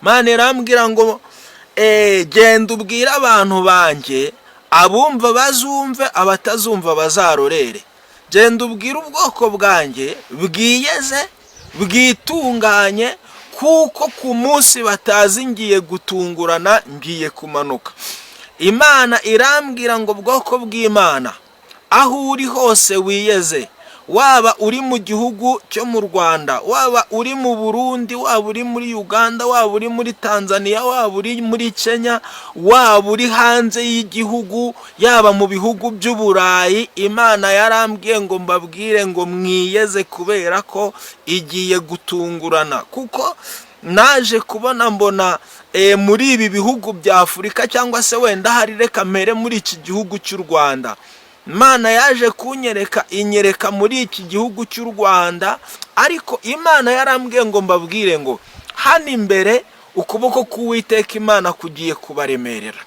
Imana irambwira ngo genda ubwire abantu banjye, abumva bazumve, abatazumva bazarorere. Genda ubwire ubwoko bwanjye bwiyeze, bwitunganye, kuko ku munsi batazi ngiye gutungurana, ngiye kumanuka. Imana irambwira ngo bwoko bw'Imana, aho uri hose wiyeze, waba uri mu gihugu cyo mu Rwanda, waba uri mu Burundi, waba uri muri Uganda, waba uri muri Tanzania, waba uri muri Kenya, waba uri hanze y'igihugu, yaba mu bihugu by'Uburayi, Imana yarambwiye ngo mbabwire ngo mwiyeze, kubera ko igiye gutungurana. Kuko naje kubona mbona muri ibi bihugu bya Afurika, cyangwa se wenda hari, reka mpere muri iki gihugu cy'u Rwanda. Imana yaje kunyereka, inyereka muri iki gihugu cy'u Rwanda, ariko Imana yarambwiye ngo mbabwire ngo hano imbere ukuboko k'Uwiteka Imana kugiye kubaremerera.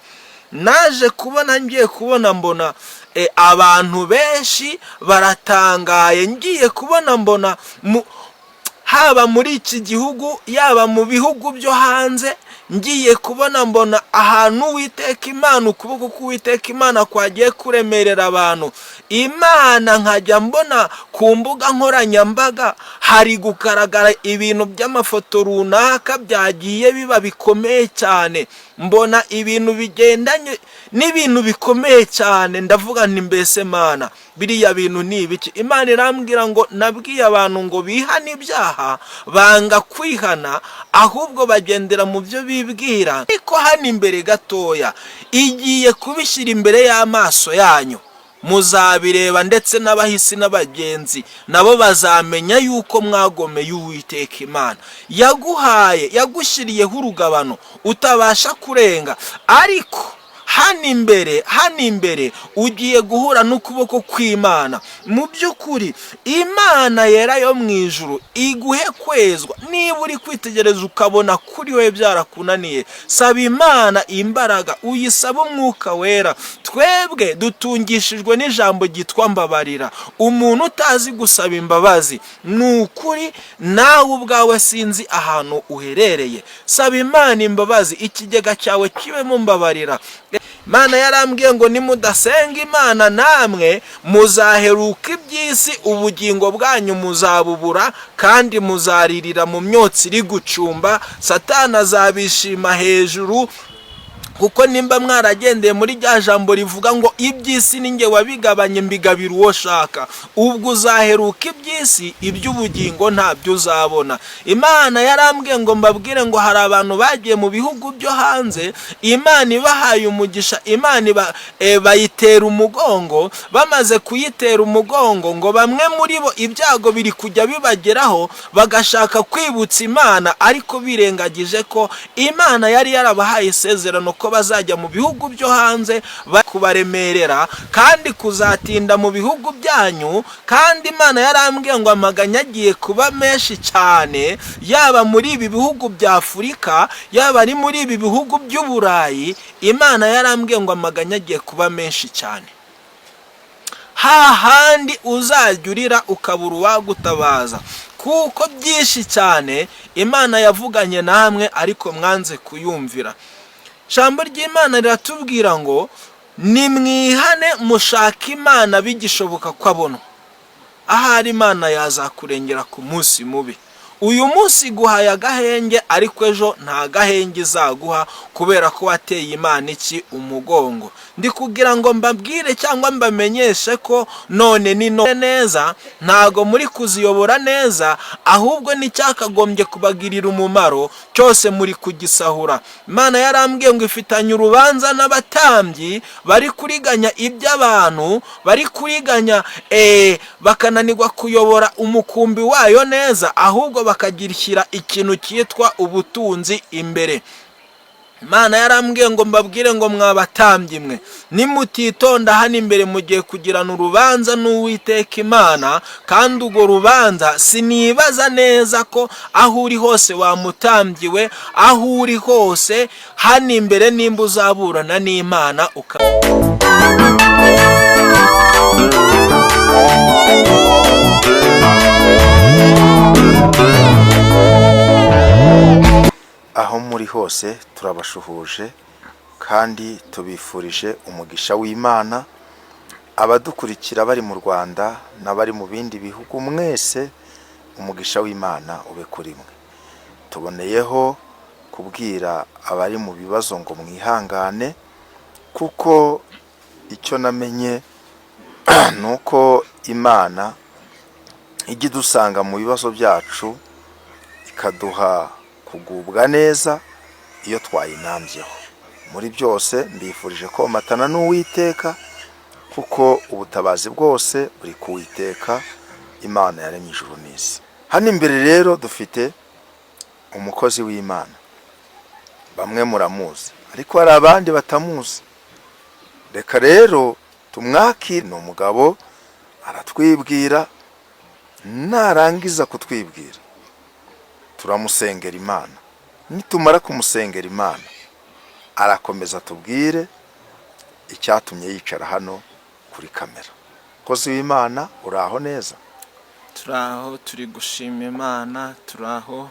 Naje kubona, ngiye kubona mbona abantu benshi baratangaye. Ngiye kubona mbona haba muri iki gihugu, yaba mu bihugu byo hanze, ngiye kubona mbona ahantu Uwiteka Imana, ukuboko k'Uwiteka Imana kwagiye kuremerera abantu. Imana nkajya mbona ku mbuga nkoranyambaga hari kugaragara ibintu by'amafoto runaka byagiye biba bikomeye cyane. Mbona ibintu bigendanye n'ibintu bikomeye cyane, ndavuga nti mbese Mana, biriya bintu ni ibiki? Imana irambwira ngo nabwiye abantu ngo bihane ibyaha, banga kwihana, ahubwo bagendera mu byo bibwira. Ariko hano imbere gatoya igiye kubishyira imbere y'amaso yanyu, muzabireba, ndetse n'abahisi n'abagenzi nabo bazamenya yuko mwagomeye Uwiteka Imana. Yaguhaye, yagushyiriyeho urugabano utabasha kurenga, ariko hano imbere, hano imbere ugiye guhura n'ukuboko kw'Imana. Mu by'ukuri Imana yera yo mu ijuru iguhe kwezwa. Niba uri kwitegereza ukabona kuri we byarakunaniye, saba Imana imbaraga, uyisaba Umwuka Wera. Twebwe dutungishijwe n'ijambo ryitwa mbabarira. Umuntu utazi gusaba imbabazi, ni ukuri nawe ubwawe sinzi ahantu uherereye. Saba Imana imbabazi, ikigega cyawe kibemo mbabarira. Imana yarambwiye ngo nimudasenga Imana namwe muzaheruka iby'isi, ubugingo bwanyu muzabubura, kandi muzaririra mu myotsi iri gucumba. Satani azabishima hejuru, kuko nimba mwaragendeye muri rya jambo rivuga ngo iby'isi ni nge wabigabanye mbigabira uwo shaka, ubwo uzaheruka iby'isi, iby'ubugingo ntabyo uzabona. Imana yarambwiye ngo mbabwire ngo hari abantu bagiye mu bihugu byo hanze, Imana ibahaye umugisha, Imana bayitera umugongo. Bamaze kuyitera umugongo, ngo bamwe muri bo ibyago biri kujya bibageraho, bagashaka kwibutsa Imana, ariko birengagije ko Imana yari yarabahaye isezerano ko bazajya mu bihugu byo hanze kubaremerera kandi kuzatinda mu bihugu byanyu. Kandi Imana yarambwiye ngo amaganya agiye kuba menshi cyane, yaba muri ibi bihugu bya Afurika, yaba ari muri ibi bihugu by'Uburayi. Imana yarambwiye ngo amaganya agiye kuba menshi cyane, hahandi uzajya urira ukabura uwagutabaza, kuko byinshi cyane Imana yavuganye namwe ariko mwanze kuyumvira. Ijambo ry'Imana riratubwira ngo nimwihane mushake Imana bigishoboka ko abonwa, ahari Imana yazakurengera ku munsi mubi. Uyu munsi iguhaye agahenge, ariko ejo nta gahenge izaguha, kubera ko wateye Imana iki? Umugongo. Ndi kugira ngo mbabwire cyangwa mbamenyeshe ko none ni none neza, ntago muri kuziyobora neza, ahubwo n'icyakagombye kubagirira umumaro cyose muri kugisahura. Imana yarambwiye ngo ifitanye urubanza n'abatambyi bari kuriganya iby'abantu, bari kuriganya bakananirwa kuyobora umukumbi wayo neza, ahubwo bakagishyira ikintu cyitwa ubutunzi imbere. Imana yarambwiye ngo mbabwire ngo mwabatambyi mwe, nimutitonda hano imbere mugiye kugirana urubanza n'Uwiteka Imana, kandi urwo rubanza sinibaza neza ko aho uri hose wamutambyiwe, aho uri hose hano imbere nimba uzaburana n'Imana uka Aho muri hose turabashuhuje kandi tubifurije umugisha w'Imana. Abadukurikira bari mu Rwanda n'abari mu bindi bihugu mwese, umugisha w'Imana ube kuri mwe. Tuboneyeho kubwira abari mu bibazo ngo mwihangane, kuko icyo namenye ni uko Imana ijya idusanga mu bibazo byacu ikaduha kugubwa neza iyo twayinambyeho. Muri byose mbifurije komatana n'Uwiteka, kuko ubutabazi bwose buri ku Witeka Imana yaremye ijuru n'isi. Hano imbere rero dufite umukozi w'Imana, bamwe muramuzi ariko hari abandi batamuzi. Reka rero tumwakire. Ni umugabo, aratwibwira, narangiza kutwibwira turamusengera Imana. Nitumara kumusengera Imana, arakomeza tubwire icyatumye yicara hano kuri kamera. Umukozi w'Imana, uraho neza? Turi aho, turi gushima Imana, turi aho.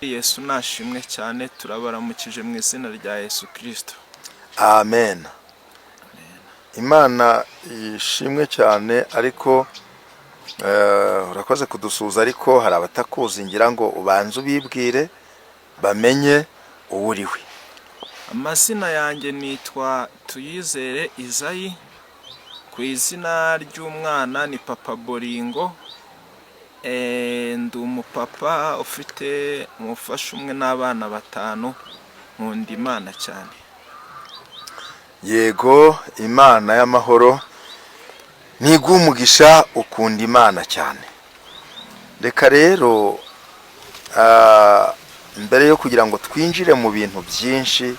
Yesu nashimwe cyane. Turabaramukije mu izina rya Yesu Kirisito. Amen, Imana ishimwe cyane. Ariko urakoze kudusuhuza, ariko hari abatakuzi, ngira ngo ubanze ubibwire bamenye uwo uriwe. Amazina yanjye nitwa Tuyizere Izayi, ku izina ry'umwana ni Papa Boringo. Ndi umupapa ufite umufasha umwe n'abana batanu. Nkunda Imana cyane. Yego, Imana y'amahoro ntiguha umugisha. Ukunda Imana cyane. Reka rero mbere yo kugira ngo twinjire mu bintu byinshi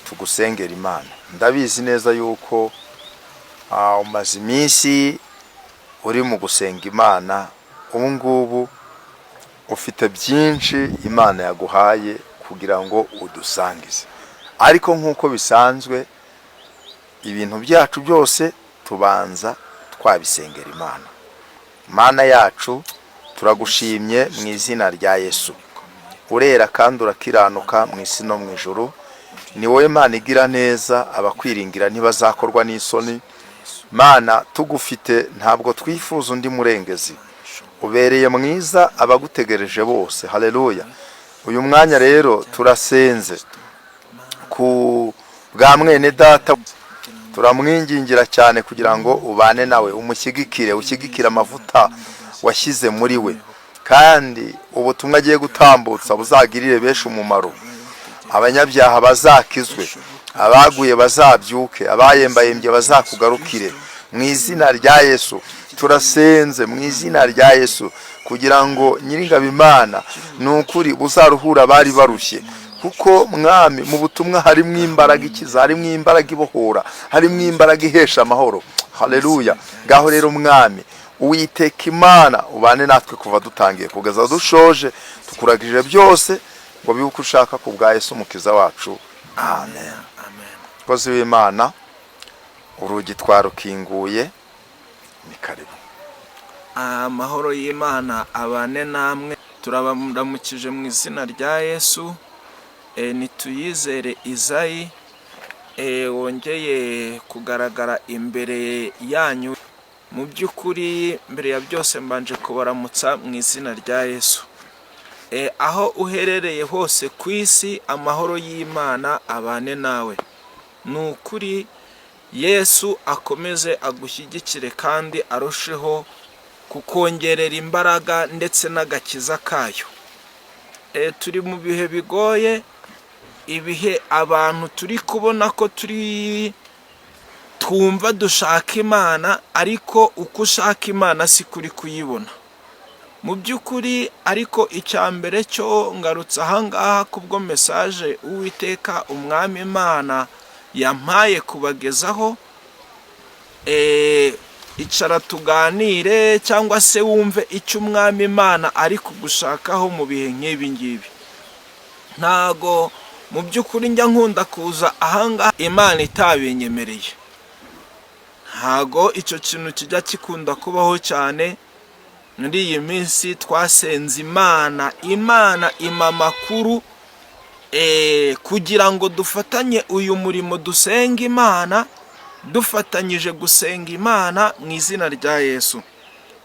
tugusengera Imana. Ndabizi neza yuko umaze iminsi uri mu gusenga Imana. Ubu ngubu ufite byinshi Imana yaguhaye kugira ngo udusangize, ariko nk'uko bisanzwe ibintu byacu byose tubanza twabisengera Imana. Mana yacu, turagushimye mu izina rya Yesu. Urera kandi urakiranuka mu isi no mu ijuru. Ni wowe Mana igira neza, abakwiringira ntibazakorwa n'isoni. Mana, tugufite ntabwo twifuza undi murengezi. Ubereye mwiza abagutegereje bose. Haleluya! Uyu mwanya rero turasenze ku bwa mwene data, turamwingingira cyane kugira ngo ubane nawe, umushyigikire, ushyigikire amavuta washyize muri we, kandi ubutumwa agiye gutambutsa buzagirire benshi umumaro. Abanyabyaha bazakizwe, abaguye bazabyuke, abayembayembye bazakugarukire mu izina rya Yesu. Turasenze mu izina rya Yesu kugira ngo Nyiringabo Imana, ni ukuri buzaruhura abari barushye, kuko Mwami, mu butumwa harimo imbaraga ikiza, harimo imbaraga ibohora, harimo imbaraga ihesha amahoro. Haleluya! Ngaho rero Mwami Uwiteka Imana, ubane natwe kuva dutangiye kugeza dushoje. Tukuragije byose ngo bibe uko ushaka, ku bwa Yesu Umukiza wacu, amen. Amen. Mukozi w'Imana, urugi twarukinguye, ni karibu. Amahoro y'Imana abane namwe. Turabaramukije mu izina rya Yesu. Nituyizere Izayi wongeye kugaragara imbere yanyu. Mu by'ukuri, mbere ya byose mbanje kubaramutsa mu izina rya Yesu. Aho uherereye hose ku isi, amahoro y'Imana abane nawe. Ni ukuri Yesu akomeze agushyigikire kandi arusheho kukongerera imbaraga ndetse n'agakiza kayo. Turi mu bihe bigoye, ibihe abantu turi kubona ko turi twumva dushaka Imana, ariko uko ushaka Imana si kuri kuyibona mu by'ukuri. Ariko icya mbere cyo ngarutse ahangaha kubwo message Uwiteka Umwami Imana yampaye kubagezaho. Icara tuganire cyangwa se wumve icyo Umwami Imana ari kugushakaho mu bihe nk'ibi ngibi. Ntago mu by'ukuri njya nkunda kuza ahangaha Imana itabinyemereye. Ntago icyo kintu kijya gikunda kubaho cyane. Muri iyi minsi twasenze Imana, Imana ima amakuru. Kugira ngo dufatanye uyu murimo, dusenga Imana, dufatanyije gusenga Imana mu izina rya Yesu.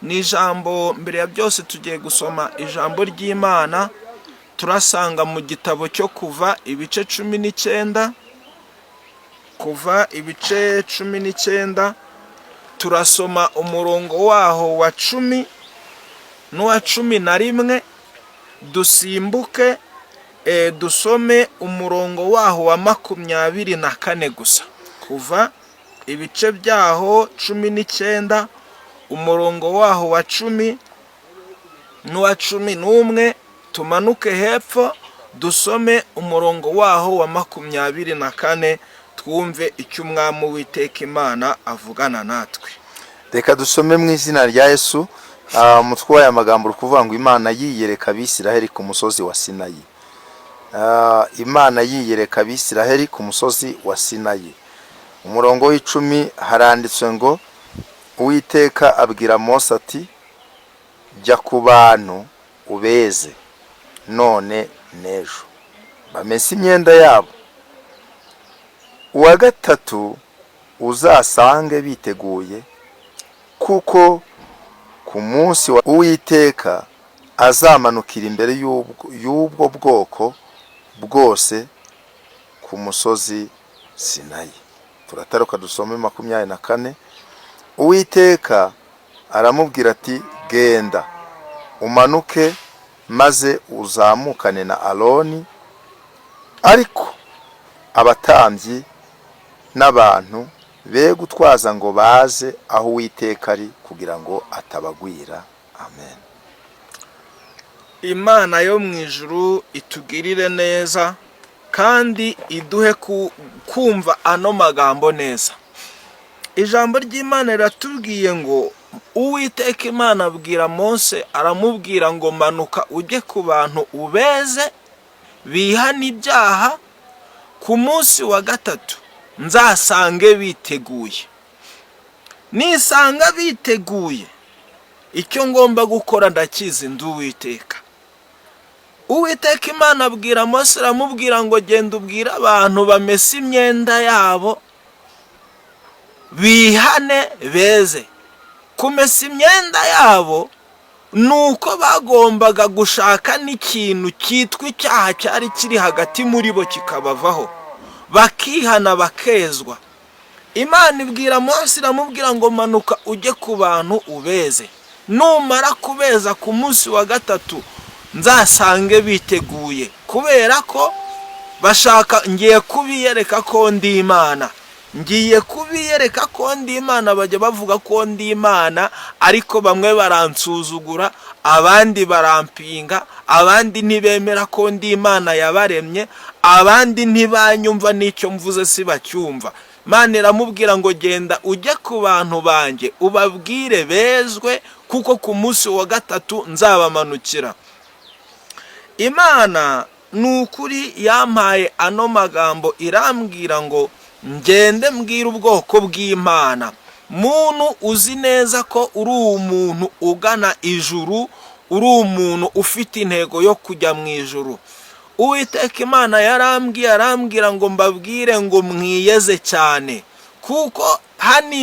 Ni ijambo, mbere ya byose tugiye gusoma ijambo ry'Imana. Turasanga mu gitabo cyo Kuva ibice 19. Kuva ibice 19, turasoma umurongo waho wa 10 n'uwa 11, dusimbuke dusome umurongo waho wa 24 gusa. Kuva ibice byaho 19, umurongo waho wa 10 n'uwa 11, tumanuke hepfo dusome umurongo waho wa 24, twumve icyo Umwami Uwiteka Imana avugana natwe. Reka dusome mu izina rya Yesu. Umutwe w'aya magambo uri kuvuga ngo: "Imana yiyereka Abisiraheli ku musozi wa Sinayi." Imana yiyereka Abisiraheli ku musozi wa Sinayi. Umurongo w'10 haranditswe ngo: "Uwiteka abwira Mose ati: 'Jya ku bantu ubeze none n'ejo, bamese imyenda yabo. Uwa gatatu uzasange biteguye, kuko ku munsi wa Uwiteka azamanukira imbere y'ubwo bwoko bwose ku musozi Sinayi.'" Turataruka dusome 24. "Uwiteka aramubwira ati: 'Genda umanuke maze uzamukane na Aroni, ariko abatambyi n'abantu be gutwaza ngo baze aho Uwiteka ari, kugira ngo atabagwira.'" Amen. Imana yo mu ijuru itugirire neza kandi iduhe kumva ano magambo neza. Ijambo ry'Imana riratubwiye ngo Uwiteka Imana abwira Mose, aramubwira ngo: "Manuka ujye ku bantu ubeze, bihane ibyaha, ku munsi wa gatatu nzasange biteguye. Nisanga biteguye, icyo ngomba gukora ndakizi, ndi Uwiteka." Uwiteka Imana abwira Mose, aramubwira ngo: "Genda ubwire abantu bamese imyenda yabo, bihane, beze." Kumesa imyenda yabo ni uko bagombaga gushaka n'ikintu cyitwa icyaha cyari kiri hagati muri bo kikabavaho, bakihana, bakezwa. Imana ibwira Mose, iramubwira ngo: "Manuka ujye ku bantu ubeze. Numara kubeza, ku munsi wa gatatu nzasange biteguye, kubera ko bashaka ngiye kubiyereka ko ndi Imana. Ngiye kubiyereka ko ndi Imana. Bajya bavuga ko ndi Imana, ariko bamwe baransuzugura, abandi barampinga, abandi ntibemera ko ndi Imana yabaremye, abandi ntibanyumva, n'icyo mvuze si bacyumva." Imana iramubwira ngo: "Genda ujye ku bantu banjye ubabwire bezwe, kuko ku munsi wa gatatu nzabamanukira." Imana ni ukuri yampaye ano magambo, irambwira ngo ngende mbwire ubwoko bw'Imana. Muntu uzi neza ko uri umuntu ugana ijuru, uri umuntu ufite intego yo kujya mu ijuru, Uwiteka Imana yarambwiye, arambwira ngo mbabwire ngo mwiyeze cyane, kuko hano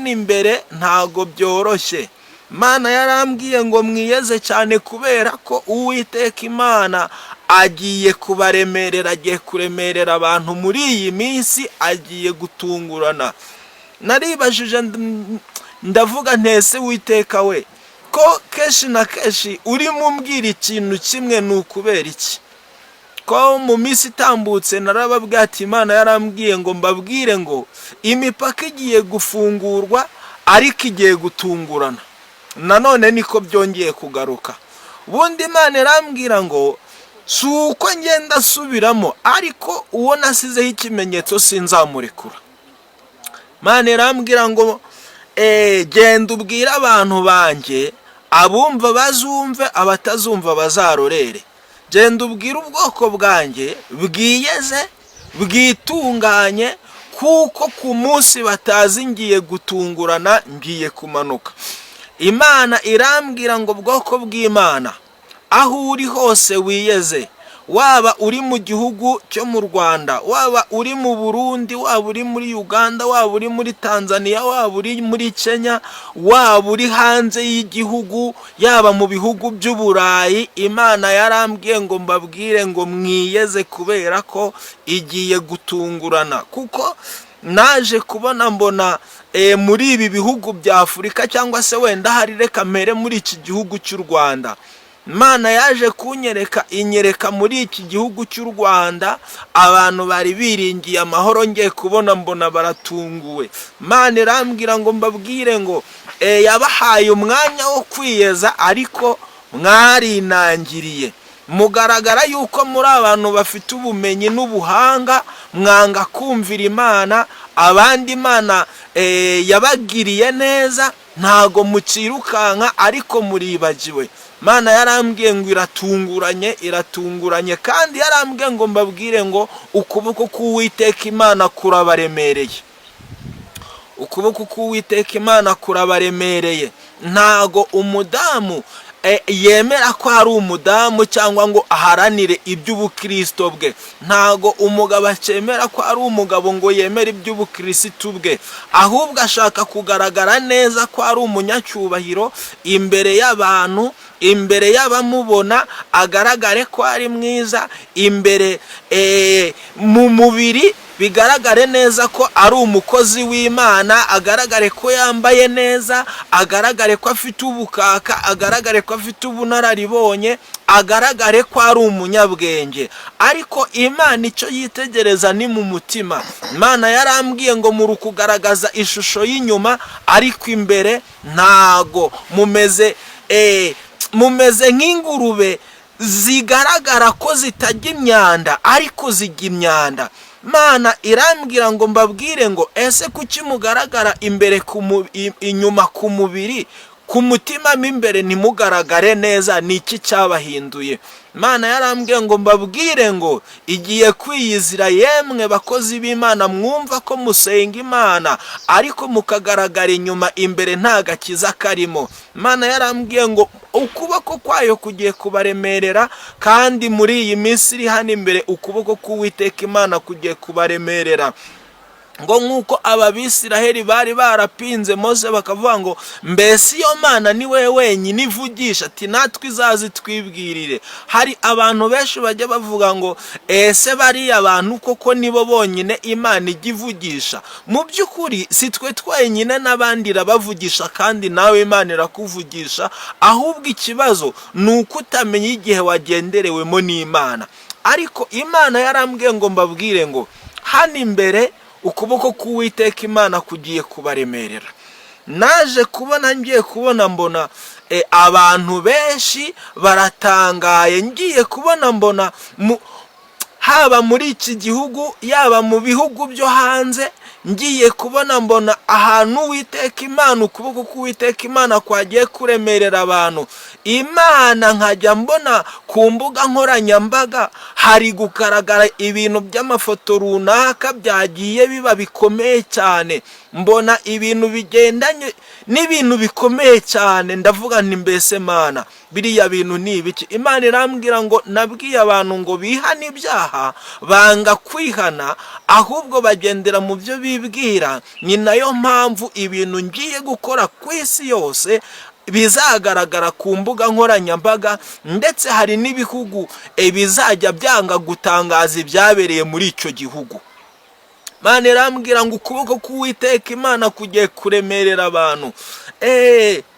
imbere ntago byoroshye. Imana yarambwiye ngo mwiyeze cyane, kubera ko Uwiteka Imana agiye kubaremerera, agiye kuremerera abantu muri iyi minsi, agiye gutungurana. Naribajije, ndavuga ntese: "Witeka we, ko kenshi na kenshi urimo umbwira ikintu kimwe, ni ukubera iki?" Ko mu minsi itambutse narababwiye ati: "Imana yarambwiye ngo mbabwire ngo imipaka igiye gufungurwa, ariko igiye gutungurana." Nanone niko byongeye kugaruka. Ubundi Imana irambwira ngo si uko ngenda asubiramo, ariko uwo nasizeho ikimenyetso sinzamurekura. Imana irambwira ngo: "Genda ubwire abantu banjye, abumva bazumve, abatazumva bazarorere. Genda ubwire ubwoko bwanjye bwiyeze, bwitunganye, kuko ku munsi batazi ngiye gutungurana, ngiye kumanuka." Imana irambwira ngo: "Bwoko bw'Imana, aho uri hose wiyeze." Waba uri mu gihugu cyo mu Rwanda, waba uri mu Burundi, waba uri muri Uganda, waba uri muri Tanzania, waba uri muri Kenya, waba uri hanze y'igihugu, yaba mu bihugu by'Uburayi, Imana yarambwiye ngo mbabwire ngo mwiyeze, kubera ko igiye gutungurana. Kuko naje kubona mbona muri ibi bihugu bya Afurika, cyangwa se wenda hari, reka mpere muri iki gihugu cy'u Rwanda. Imana yaje kunyereka, inyereka muri iki gihugu cy'u Rwanda abantu bari biringiye amahoro, ngiye kubona mbona baratunguwe. Imana irambwira ngo mbabwire ngo yabahaye umwanya wo kwiyeza, ariko mwarinangiriye, mugaragara yuko muri abantu bafite ubumenyi n'ubuhanga, mwanga kumvira Imana. Abandi Imana yabagiriye neza, ntago mukirukanka, ariko muribagiwe. Imana yarambwiye ngo iratunguranye, iratunguranye. Kandi yarambwiye ngo mbabwire ngo ukuboko k'Uwiteka Imana kurabaremereye, ukuboko k'Uwiteka Imana kurabaremereye. Ntago umudamu yemera ko ari umudamu cyangwa ngo aharanire iby'ubukristo bwe. Ntago umugabo akemera ko ari umugabo ngo yemere iby'ubukirisitu bwe, ahubwo ashaka kugaragara neza ko ari umunyacyubahiro imbere y'abantu, imbere y'abamubona, agaragare ko ari mwiza imbere mu mubiri, bigaragare neza ko ari umukozi w'Imana, agaragare ko yambaye neza, agaragare ko afite ubukaka, agaragare ko afite ubunararibonye, agaragare ko ari umunyabwenge. Ariko Imana icyo yitegereza ni mu mutima. Imana yarambwiye ngo muri kugaragaza ishusho y'inyuma, ariko imbere ntago mumeze, mumeze nk'ingurube zigaragara ko zitajya imyanda, ariko zijya imyanda. Mana irambwira ngo mbabwire ngo ese kuki mugaragara imbere inyuma ku mubiri, ku mutima mo imbere ntimugaragare neza? Ni iki cyabahinduye? Imana yarambwiye ngo mbabwire ngo igiye kwiyizira. Yemwe bakozi b'Imana, mwumva ko musenga Imana ariko mukagaragara inyuma, imbere nta gakiza karimo, Imana yarambwiye ngo ukuboko kwayo kugiye kubaremerera. Kandi muri iyi minsi iri hano imbere, ukuboko k'Uwiteka Imana kugiye kubaremerera, ngo nk'uko aba Bisiraheli bari barapinze Mose, bakavuga ngo mbese iyo Mana ni we wenyine ivugisha? Ati natwe izazi twibwirire. Hari abantu benshi bajya bavuga ngo ese bariya bantu koko nibo bonyine Imana ijya ivugisha? Mu by'ukuri si twe twenyine, n'abandi irabavugisha, kandi nawe Imana irakuvugisha. Ahubwo ikibazo ni uko utamenya igihe wagenderewemo n'Imana. Ariko Imana yarambwiye ngo mbabwire ngo hano imbere ukuboko k'Uwiteka Imana kugiye kubaremerera. Naje kubona, ngiye kubona mbona abantu benshi baratangaye. Ngiye kubona mbona haba muri iki gihugu, yaba mu bihugu byo hanze, ngiye kubona mbona ahantu Uwiteka Imana, ukuboko k'Uwiteka Imana kwagiye kuremerera abantu. Imana nkajya mbona ku mbuga nkoranyambaga hari kugaragara ibintu by'amafoto runaka byagiye biba bikomeye cyane, mbona ibintu bigendanye n'ibintu bikomeye cyane. Ndavuga nti mbese Mana, biriya bintu ni ibiki? Imana irambwira ngo nabwiye abantu ngo bihane ibyaha, banga kwihana, ahubwo bagendera mu byo bibwira. Ni nayo mpamvu ibintu ngiye gukora ku isi yose bizagaragara ku mbuga nkoranyambaga, ndetse hari n'ibihugu bizajya byanga gutangaza ibyabereye muri icyo gihugu. Imana irambwira ngo ukuboko k'Uwiteka Imana kugiye kuremerera abantu.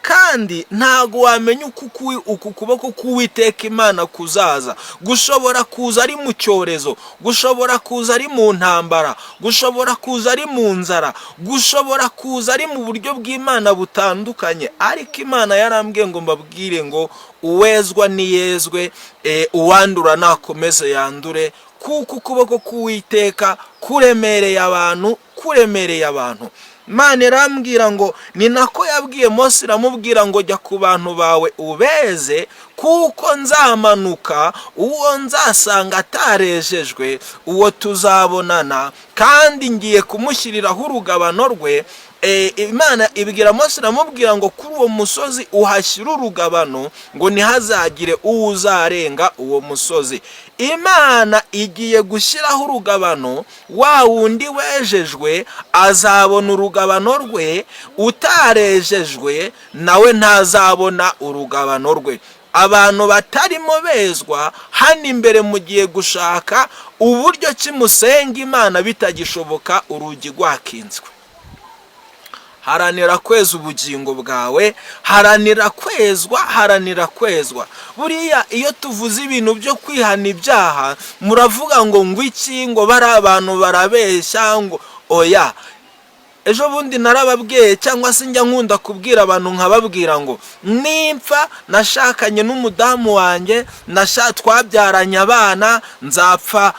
Kandi ntago wamenya uko uku kuboko k'Uwiteka Imana kuzaza. Gushobora kuza ari mu cyorezo, gushobora kuza ari mu ntambara, gushobora kuza ari mu nzara, gushobora kuza ari mu buryo bw'Imana butandukanye. Ariko Imana yarambwiye ngo mbabwire ngo uwezwa niyezwe, uwandura nakomeze yandure, kuko ukuboko k'Uwiteka kuremereye abantu, kuremereye abantu. Imana irambwira ngo ni nako yabwiye Mose, iramubwira ngo jya ku bantu bawe ubeze. Kuko nzamanuka, uwo nzasanga atarejejwe, uwo tuzabonana, kandi ngiye kumushyiriraho urugabano rwe. Imana ibwira Mose, iramubwira ngo kuri uwo musozi uhashyire urugabano, ngo ntihazagire uwo uzarenga uwo musozi. Imana igiye gushyiraho urugabano. Wa wundi wejejwe azabona urugabano rwe, utarejejwe nawe ntazabona urugabano rwe. Abantu batarimo bezwa hano imbere, mugiye gushaka uburyo ki musenga Imana bitagishoboka, urugi rwakinzwe. Haranira kweza ubugingo bwawe, haranira kwezwa, haranira kwezwa. Buriya iyo tuvuze ibintu byo kwihana ibyaha, muravuga ngo iki, ngo bari abantu barabeshya, ngo oya. Ejo bundi narababwiye, cyangwa se njya nkunda kubwira abantu, nkababwira ngo nimpfa nashakanye n'umudamu wanjye, twabyaranye abana, nzapfa,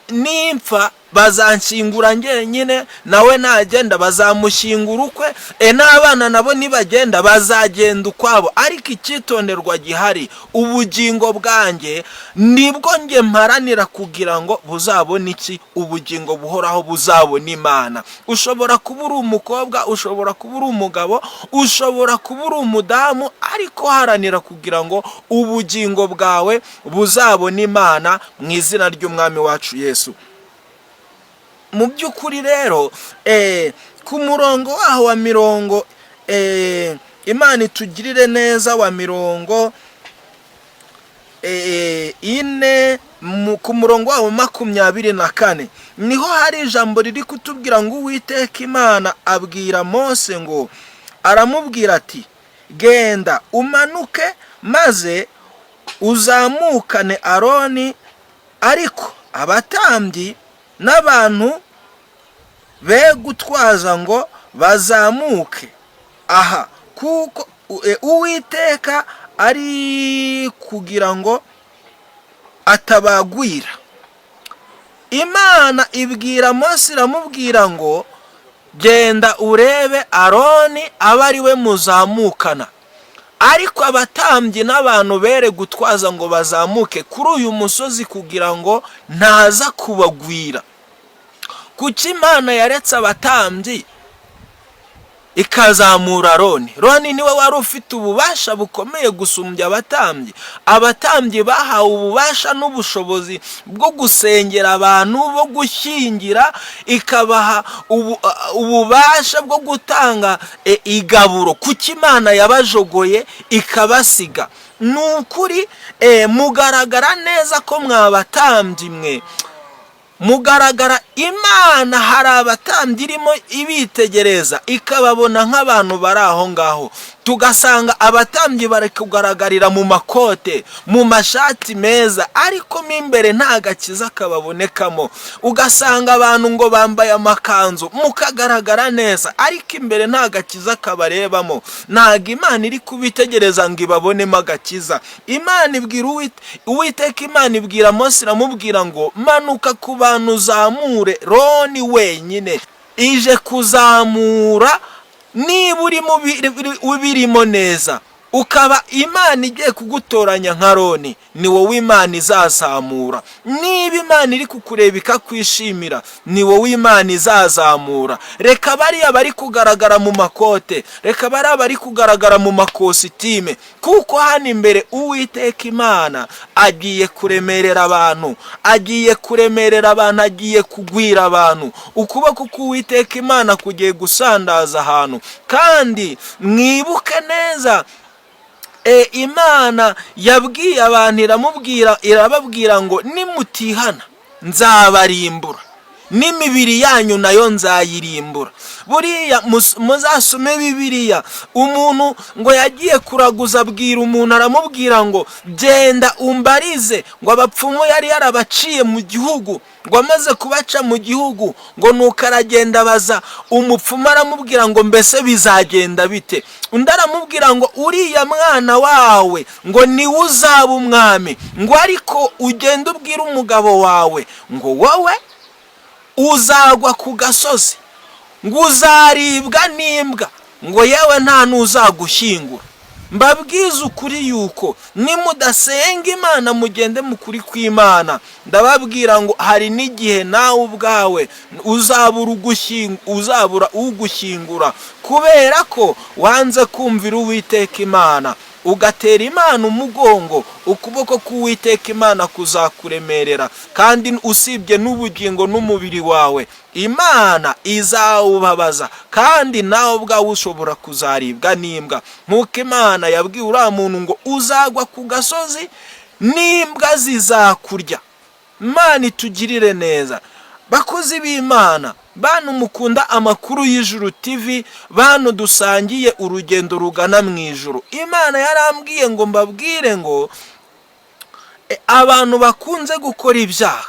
nimpfa bazanshyingura njyenyine, nawe nagenda bazamushyingura ukwe, n'abana nabo nibagenda bazagenda ukwabo. Ariko icyitonderwa gihari, ubugingo bwanjye nibwo njye mparanira kugira ngo buzabone iki? Ubugingo buhoraho, buzabone Imana. Ushobora kuba uri umukobwa, ushobora kuba uri umugabo, ushobora kuba uri umudamu, ariko haranira kugira ngo ubugingo bwawe buzabone Imana mu izina ry'Umwami wacu Yesu. Mu by'ukuri rero, ku murongo waho wa mirongo, Imana itugirire neza, wa 40, ku murongo waho 24, niho hari ijambo riri kutubwira ngo Uwiteka Imana abwira Mose, ngo aramubwira ati: "Genda umanuke maze uzamukane Aroni, ariko abatambyi n'abantu be gutwaza ngo bazamuke aha, kuko Uwiteka ari kugira ngo atabagwira." Imana ibwira Mose, iramubwira ngo: "Genda urebe Aroni, abe ari we muzamukana, ariko abatambyi n'abantu bere gutwaza ngo bazamuke kuri uyu musozi, kugira ngo ntaza kubagwira." Kuki Imana yaretse abatambyi ikazamura Aroni? Roni niwe wari ufite ububasha bukomeye gusumbya abatambyi. Abatambyi bahawe ububasha n'ubushobozi bwo gusengera abantu, bo gushyingira, ikabaha ububasha bwo gutanga igaburo. Kuki Imana yabajogoye ikabasiga? Ni ukuri, mugaragara neza ko mwabatambyi mwe mugaragara. Imana hari abatambyi irimo ibitegereza, ikababona nk'abantu bari aho ngaho. Tugasanga abatambyi bari kugaragarira mu makote, mu mashati meza, ariko mo imbere nta gakiza kababonekamo. Ugasanga abantu ngo bambaye amakanzu, mukagaragara neza, ariko imbere nta gakiza kabarebamo. Ntabwo Imana iri kubitegereza ngo ibabonemo agakiza. Imana ibwira Uwiteka Imana ibwira Mose, iramubwira ngo: "Manuka ku bantu, uzamure Roni wenyine." Ije kuzamura niba urimo ubirimo neza, ukaba Imana igiye kugutoranya nka Roni, ni wowe Imana izazamura. Niba Imana iri kukureba ikakwishimira, ni wowe Imana izazamura. Reka bariya bari kugaragara mu makote, reka bariya bari kugaragara mu makositime, kuko hano imbere Uwiteka Imana agiye kuremerera abantu, agiye kuremerera abantu, agiye kugwira abantu. Ukuboko k'Uwiteka Imana kugiye gusandaza ahantu. Kandi mwibuke neza, Imana yabwiye abantu, iramubwira, irababwira ngo: "Nimutihana nzabarimbura, n'imibiri yanyu nayo nzayirimbura." Buriya muzasome Bibiliya. Umuntu ngo yagiye kuraguza, abwira umuntu, aramubwira ngo: "Genda umbarize." Ngo abapfumu yari yarabaciye mu gihugu, ngo amaze kubaca mu gihugu, ngo nuko aragenda abaza umupfumu, aramubwira ngo: "Mbese bizagenda bite?" Undi aramubwira ngo: "Uriya mwana wawe ngo niwe uzaba umwami, ngo ariko ugende ubwire umugabo wawe ngo wowe uzagwa ku gasozi, ngo uzaribwa n'imbwa, ngo yewe nta n'uzagushyingura." Mbabwize ukuri yuko nimudasenga Imana, mugende mu kuri kw'Imana, ndababwira ngo hari n'igihe nawe ubwawe uzabura ugushyingura, kubera ko wanze kumvira Uwiteka Imana, ugatera Imana umugongo. Ukuboko k'Uwiteka Imana kuzakuremerera, kandi usibye n'ubugingo, n'umubiri wawe Imana izawubabaza, kandi nawe ubwawe ushobora kuzaribwa n'imbwa, nk'uko Imana yabwiye uriya muntu ngo uzagwa ku gasozi n'imbwa zizakurya. Imana itugirire neza. Bakozi b'Imana, bantu mukunda Amakuru y'Ijuru TV, bantu dusangiye urugendo rugana mu ijuru, Imana yarambwiye ngo mbabwire ngo abantu bakunze gukora ibyaha,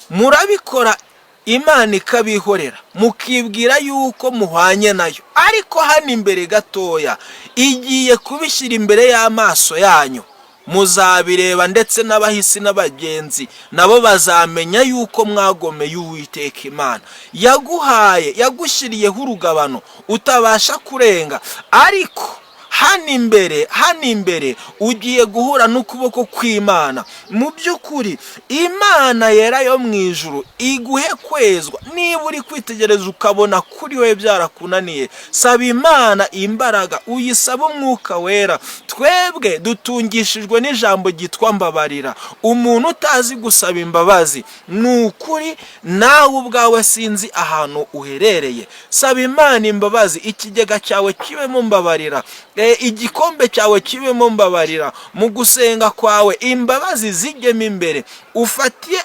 murabikora Imana ikabihorera, mukibwira yuko muhwanye nayo, ariko hano imbere gatoya igiye kubishyira imbere y'amaso yanyu, muzabireba, ndetse n'abahisi n'abagenzi nabo bazamenya yuko mwagomeye Uwiteka Imana. Yaguhaye, yagushyiriyeho urugabano utabasha kurenga, ariko hano imbere, hano imbere ugiye guhura n'ukuboko kw'Imana. Mu by'ukuri Imana yera yo mu ijuru iguhe kwezwa. Niba uri kwitegereza ukabona kuri we byarakunaniye, saba Imana imbaraga, uyisaba Umwuka Wera. Twebwe dutungishijwe n'ijambo ryitwa mbabarira. Umuntu utazi gusaba imbabazi, ni ukuri nawe ubwawe sinzi ahantu uherereye. Saba Imana imbabazi, ikigega cyawe kibemo mbabarira, igikombe cyawe kibemo mbabarira. Mu gusenga kwawe imbabazi zijyemo imbere. Ufatiye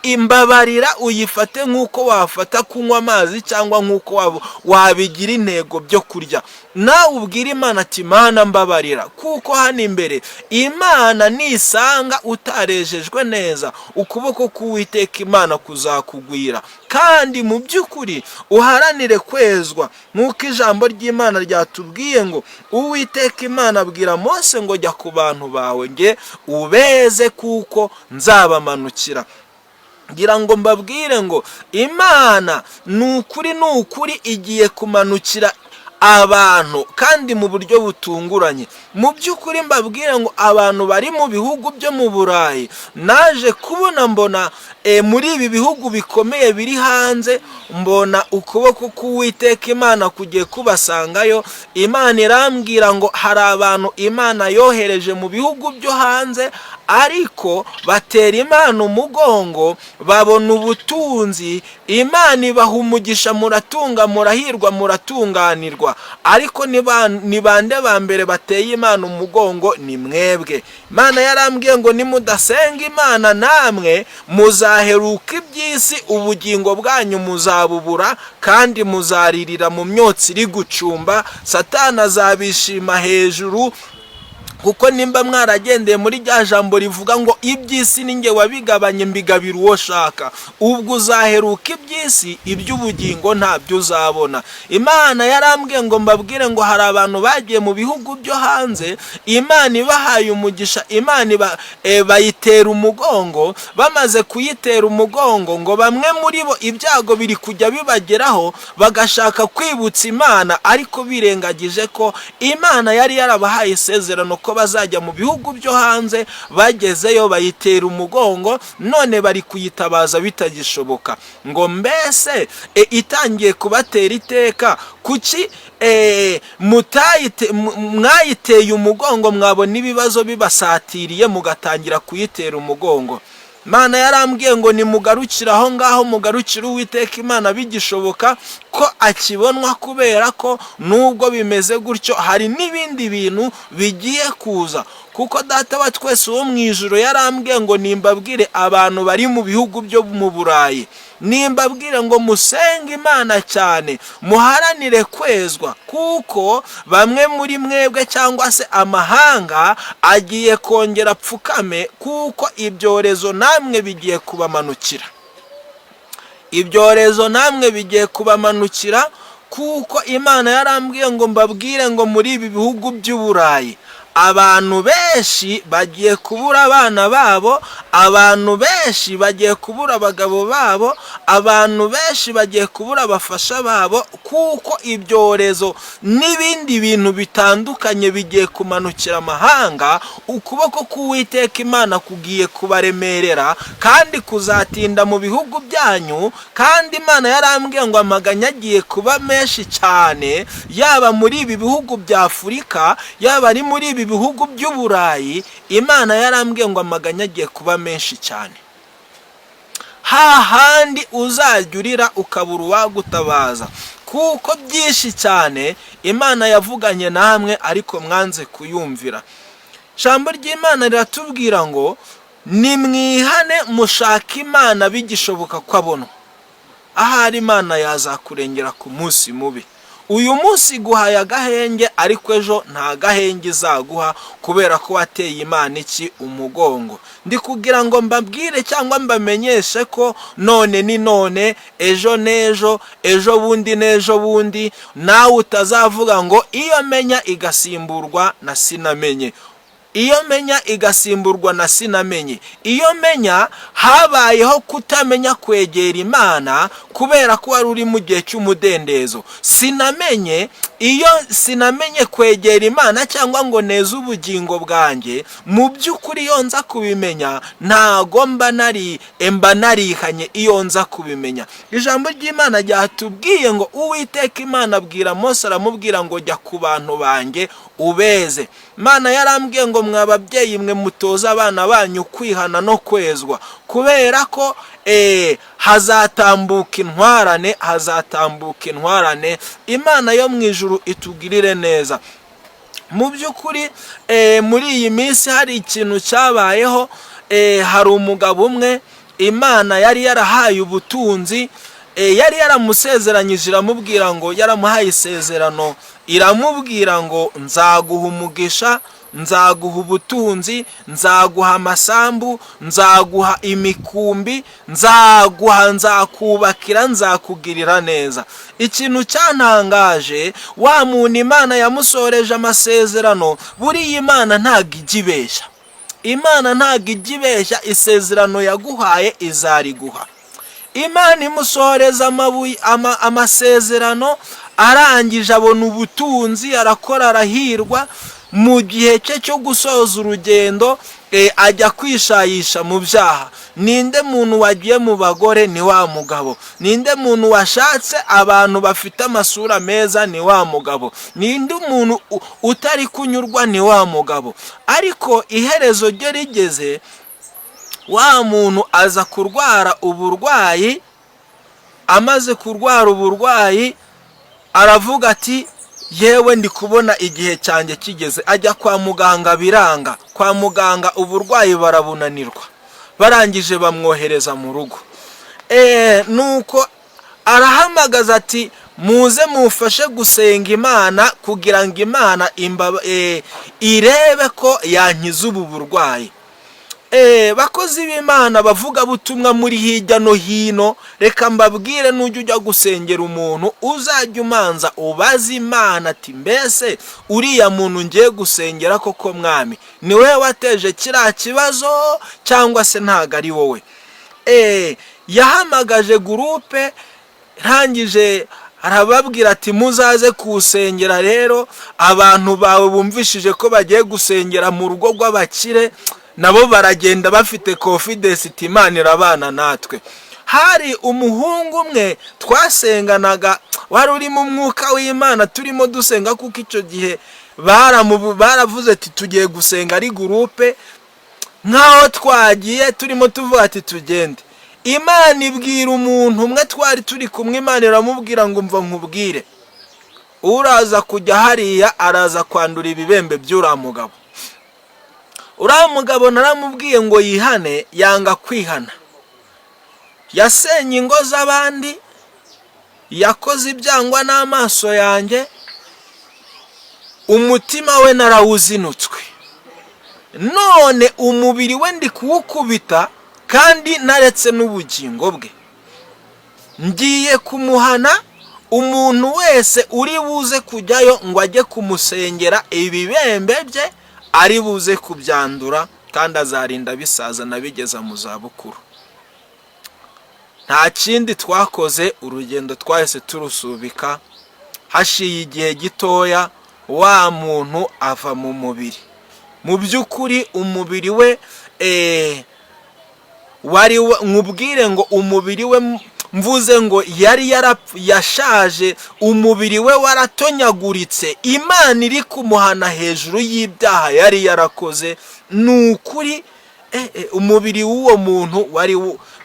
imbabarira, uyifate nk'uko wafata kunywa amazi cyangwa nk'uko wabigira intego byo kurya. Nawe ubwire Imana ati: "Mana, mbabarira," kuko hano imbere Imana nisanga utarejejwe neza, ukuboko k'Uwiteka Imana kuzakugwira. Kandi mu by'ukuri uharanire kwezwa, nk'uko ijambo ry'Imana ryatubwiye ngo Uwiteka Imana abwira Mose ngo: "Jya ku bantu bawe nge ubeze, kuko nzabamanukira." Ngira ngo mbabwire ngo Imana ni ukuri, ni ukuri igiye kumanukira abantu kandi mu buryo butunguranye. Mu by'ukuri mbabwire ngo abantu bari mu bihugu byo mu Burayi, naje kubona, mbona muri ibi bihugu bikomeye biri hanze, mbona ukuboko k'Uwiteka Imana kugiye kubasangayo. Imana irambwira ngo hari abantu Imana yohereje mu bihugu byo hanze, ariko batera Imana umugongo. Babona ubutunzi, Imana ibaha umugisha, muratunga, murahirwa, muratunganirwa, ariko ni bande ba mbere bateye Imana umugongo? Ni mwebwe. Imana yarambwiye ngo nimudasenga Imana, namwe muzaheruka iby'isi, ubugingo bwanyu muzabubura, kandi muzaririra mu myotsi iri gucumba. Satana azabishima hejuru, kuko nimba mwaragendeye muri rya jambo rivuga ngo iby'isi ni nge wabigabanye, mbigabira uwo shaka, ubwo uzaheruka iby'isi, iby'ubugingo ntabyo uzabona. Imana yarambwiye ngo mbabwire ngo hari abantu bagiye mu bihugu byo hanze, Imana ibahaye umugisha, Imana bayitera umugongo. Bamaze kuyitera umugongo, ngo bamwe muri bo ibyago biri kujya bibageraho, bagashaka kwibutsa Imana, ariko birengagije ko Imana yari yarabahaye isezerano ko bazajya mu bihugu byo hanze. Bagezeyo bayitera umugongo, none bari kuyitabaza bitagishoboka. Ngo mbese itangiye kubatera iteka, kuki mwayiteye umugongo? Mwabona ibibazo bibasatiriye mugatangira kuyitera umugongo. Imana yarambwiye ngo nimugarukire aho ngaho, mugarukire Uwiteka Imana bigishoboka ko akibonwa, kubera ko nubwo bimeze gutyo hari n'ibindi bintu bigiye kuza, kuko Data wa twese wo mu ijoro yarambwiye ngo nimbabwire abantu bari mu bihugu byo mu Burayi, nimbabwire ngo musenge Imana cyane, muharanire kwezwa, kuko bamwe muri mwebwe cyangwa se amahanga agiye kongera apfukame, kuko ibyorezo namwe bigiye kubamanukira. Ibyorezo namwe bigiye kubamanukira, kuko Imana yarambwiye ngo mbabwire ngo muri ibi bihugu by'Uburayi abantu benshi bagiye kubura abana babo, abantu benshi bagiye kubura abagabo babo, Abantu benshi bagiye kubura abafasha babo, kuko ibyorezo n'ibindi bintu bitandukanye bigiye kumanukira amahanga. Ukuboko k'Uwiteka Imana kugiye kubaremerera kandi kuzatinda mu bihugu byanyu. Kandi Imana yarambwiye ngo amaganya agiye kuba menshi cyane, yaba muri ibi bihugu bya Afurika, yaba ari muri ibi bihugu by'Uburayi. Imana yarambwiye ngo amaganya agiye kuba menshi cyane, hahandi uzajya urira ukabura uwagutabaza, kuko byinshi cyane Imana yavuganye namwe ariko mwanze kuyumvira. Ijambo ry'Imana riratubwira ngo nimwihane, mushake Imana bigishoboka ko abonwa. Ahari Imana yazakurengera ku munsi mubi. Uyu munsi iguhaye agahenge, ariko ejo nta gahenge izaguha, kubera ko wateye Imana iki? Umugongo. Ndi kugira ngo mbabwire cyangwa mbamenyeshe ko none ni none, ejo n'ejo, ejo bundi n'ejo bundi, nawe utazavuga ngo iyo menya igasimburwa na sinamenye, iyo menya igasimburwa na sinamenye. Iyo menya, habayeho kutamenya kwegera Imana kubera ko wari uri mu gihe cy'umudendezo. Sinamenye, iyo sinamenye kwegera Imana cyangwa ngo neze ubugingo bwanjye. Mu by'ukuri iyo nza kubimenya, ntago mba nari mba narihanye iyo nza kubimenya. Ijambo ry'Imana ryatubwiye ngo Uwiteka Imana abwira Mose, aramubwira ngo jya ku bantu banjye ubeze. Imana yarambwiye ngo mwa babyeyi mwe, mutoze abana banyu kwihana no kwezwa, kubera ko hazatambuka intwarane, hazatambuka intwarane. Imana yo mu ijuru itugirire neza. Mu by'ukuri muri iyi minsi hari ikintu cyabayeho. Hari umugabo umwe Imana yari yarahaye ubutunzi, yari yaramusezeranyije, iramubwira ngo, yaramuhaye isezerano, iramubwira ngo nzaguha umugisha, nzaguha ubutunzi, nzaguha amasambu, nzaguha imikumbi, nzaguha, nzakubakira, nzakugirira neza. Ikintu cyantangaje, wa muntu Imana yamusoreje amasezerano. Buriya Imana ntabwo ijya ibeshya, Imana ntabwo ijya ibeshya. Isezerano yaguhaye izariguha. Imana imusohoreza amabuye amasezerano, arangije abona ubutunzi, arakora, arahirwa. Mu gihe cye cyo gusoza urugendo, ajya kwishayisha mu byaha. Ninde muntu wagiye mu bagore? Ni wa mugabo. Ninde muntu washatse abantu bafite amasura meza? Ni wa mugabo. Ninde muntu utari kunyurwa? Ni wa mugabo. Ariko iherezo rye rigeze, wa muntu aza kurwara uburwayi. Amaze kurwara uburwayi, aravuga ati yewe, ndi kubona igihe cyanjye kigeze. Ajya kwa muganga biranga, kwa muganga uburwayi barabunanirwa, barangije bamwohereza mu rugo. Nuko arahamagaza ati muze mufashe gusenga Imana kugira ngo Imana irebe ko yankiza ubu burwayi. Bakozi b'Imana, bavuga butumwa muri hirya no hino, reka mbabwire: nujya ujya gusengera umuntu, uzajya umanza ubaze Imana ati mbese uriya muntu ngiye gusengera koko, Mwami, ni wowe wateje kiriya kibazo cyangwa se ntabwo ari wowe? Yahamagaje groupe, rangije arababwira ati muzaze kuwusengera. Rero abantu bawe bumvishije ko bagiye gusengera mu rugo rw'abakire, nabo baragenda bafite confidence iti Imana irabana natwe. Hari umuhungu umwe twasenganaga wari urimo umwuka w'Imana, turimo dusenga, kuko icyo gihe baravuze ati tugiye gusenga ari groupe, nk'aho twagiye turimo tuvuga ati tugende. Imana ibwira umuntu umwe twari turi kumwe, Imana iramubwira ngo mva nkubwire, uraza kujya hariya araza kwandura ibibembe by'uriya mugabo. Uriya mugabo naramubwiye ngo yihane, yanga kwihana. Yasenye ingo z'abandi, yakoze ibyangwa n'amaso yanjye, umutima we narawuzinutswe, none umubiri we ndi kuwukubita kandi naretse n'ubugingo bwe. Ngiye kumuhana. Umuntu wese uri buze kujyayo ngo ajye kumusengera, ibibembe bye ari buze kubyandura, kandi azarinda bisaza nabigeza mu zabukuru. Nta kindi twakoze, urugendo twahise turusubika. Hashiye igihe gitoya, wa muntu ava mu mubiri. Mu by'ukuri umubiri we wari, nkubwire ngo umubiri we, mvuze ngo yari yashaje, umubiri we waratonyaguritse. Imana iri kumuhana hejuru y'ibyaha yari yarakoze. Ni ukuri, umubiri w'uwo muntu wari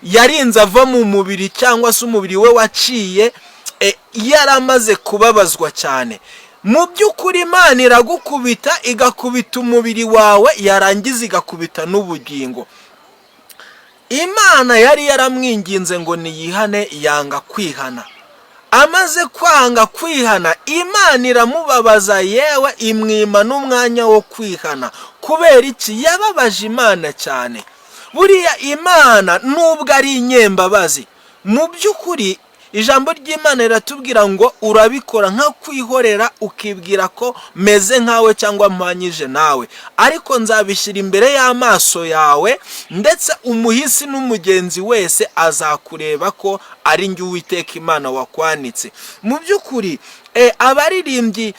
yarinze ava mu mubiri, cyangwa se umubiri we waciye yaramaze kubabazwa cyane. Mu by'ukuri Imana iragukubita, igakubita umubiri wawe, yarangiza igakubita n'ubugingo. Imana yari yaramwinginze ngo niyihane, yanga kwihana. Amaze kwanga kwihana, Imana iramubabaza, yewe imwima n'umwanya wo kwihana. Kubera iki? Yababaje Imana cyane. Buriya Imana nubwo ari inyembabazi, mu by'ukuri ijambo ry'Imana riratubwira ngo urabikora nka kwihorera, ukibwira ko meze nkawe cyangwa mpanyije nawe, ariko nzabishyira imbere y'amaso yawe, ndetse umuhisi n'umugenzi wese azakureba ko ari njye Uwiteka Imana wakwanitse. Mu by'ukuri abaririmbyi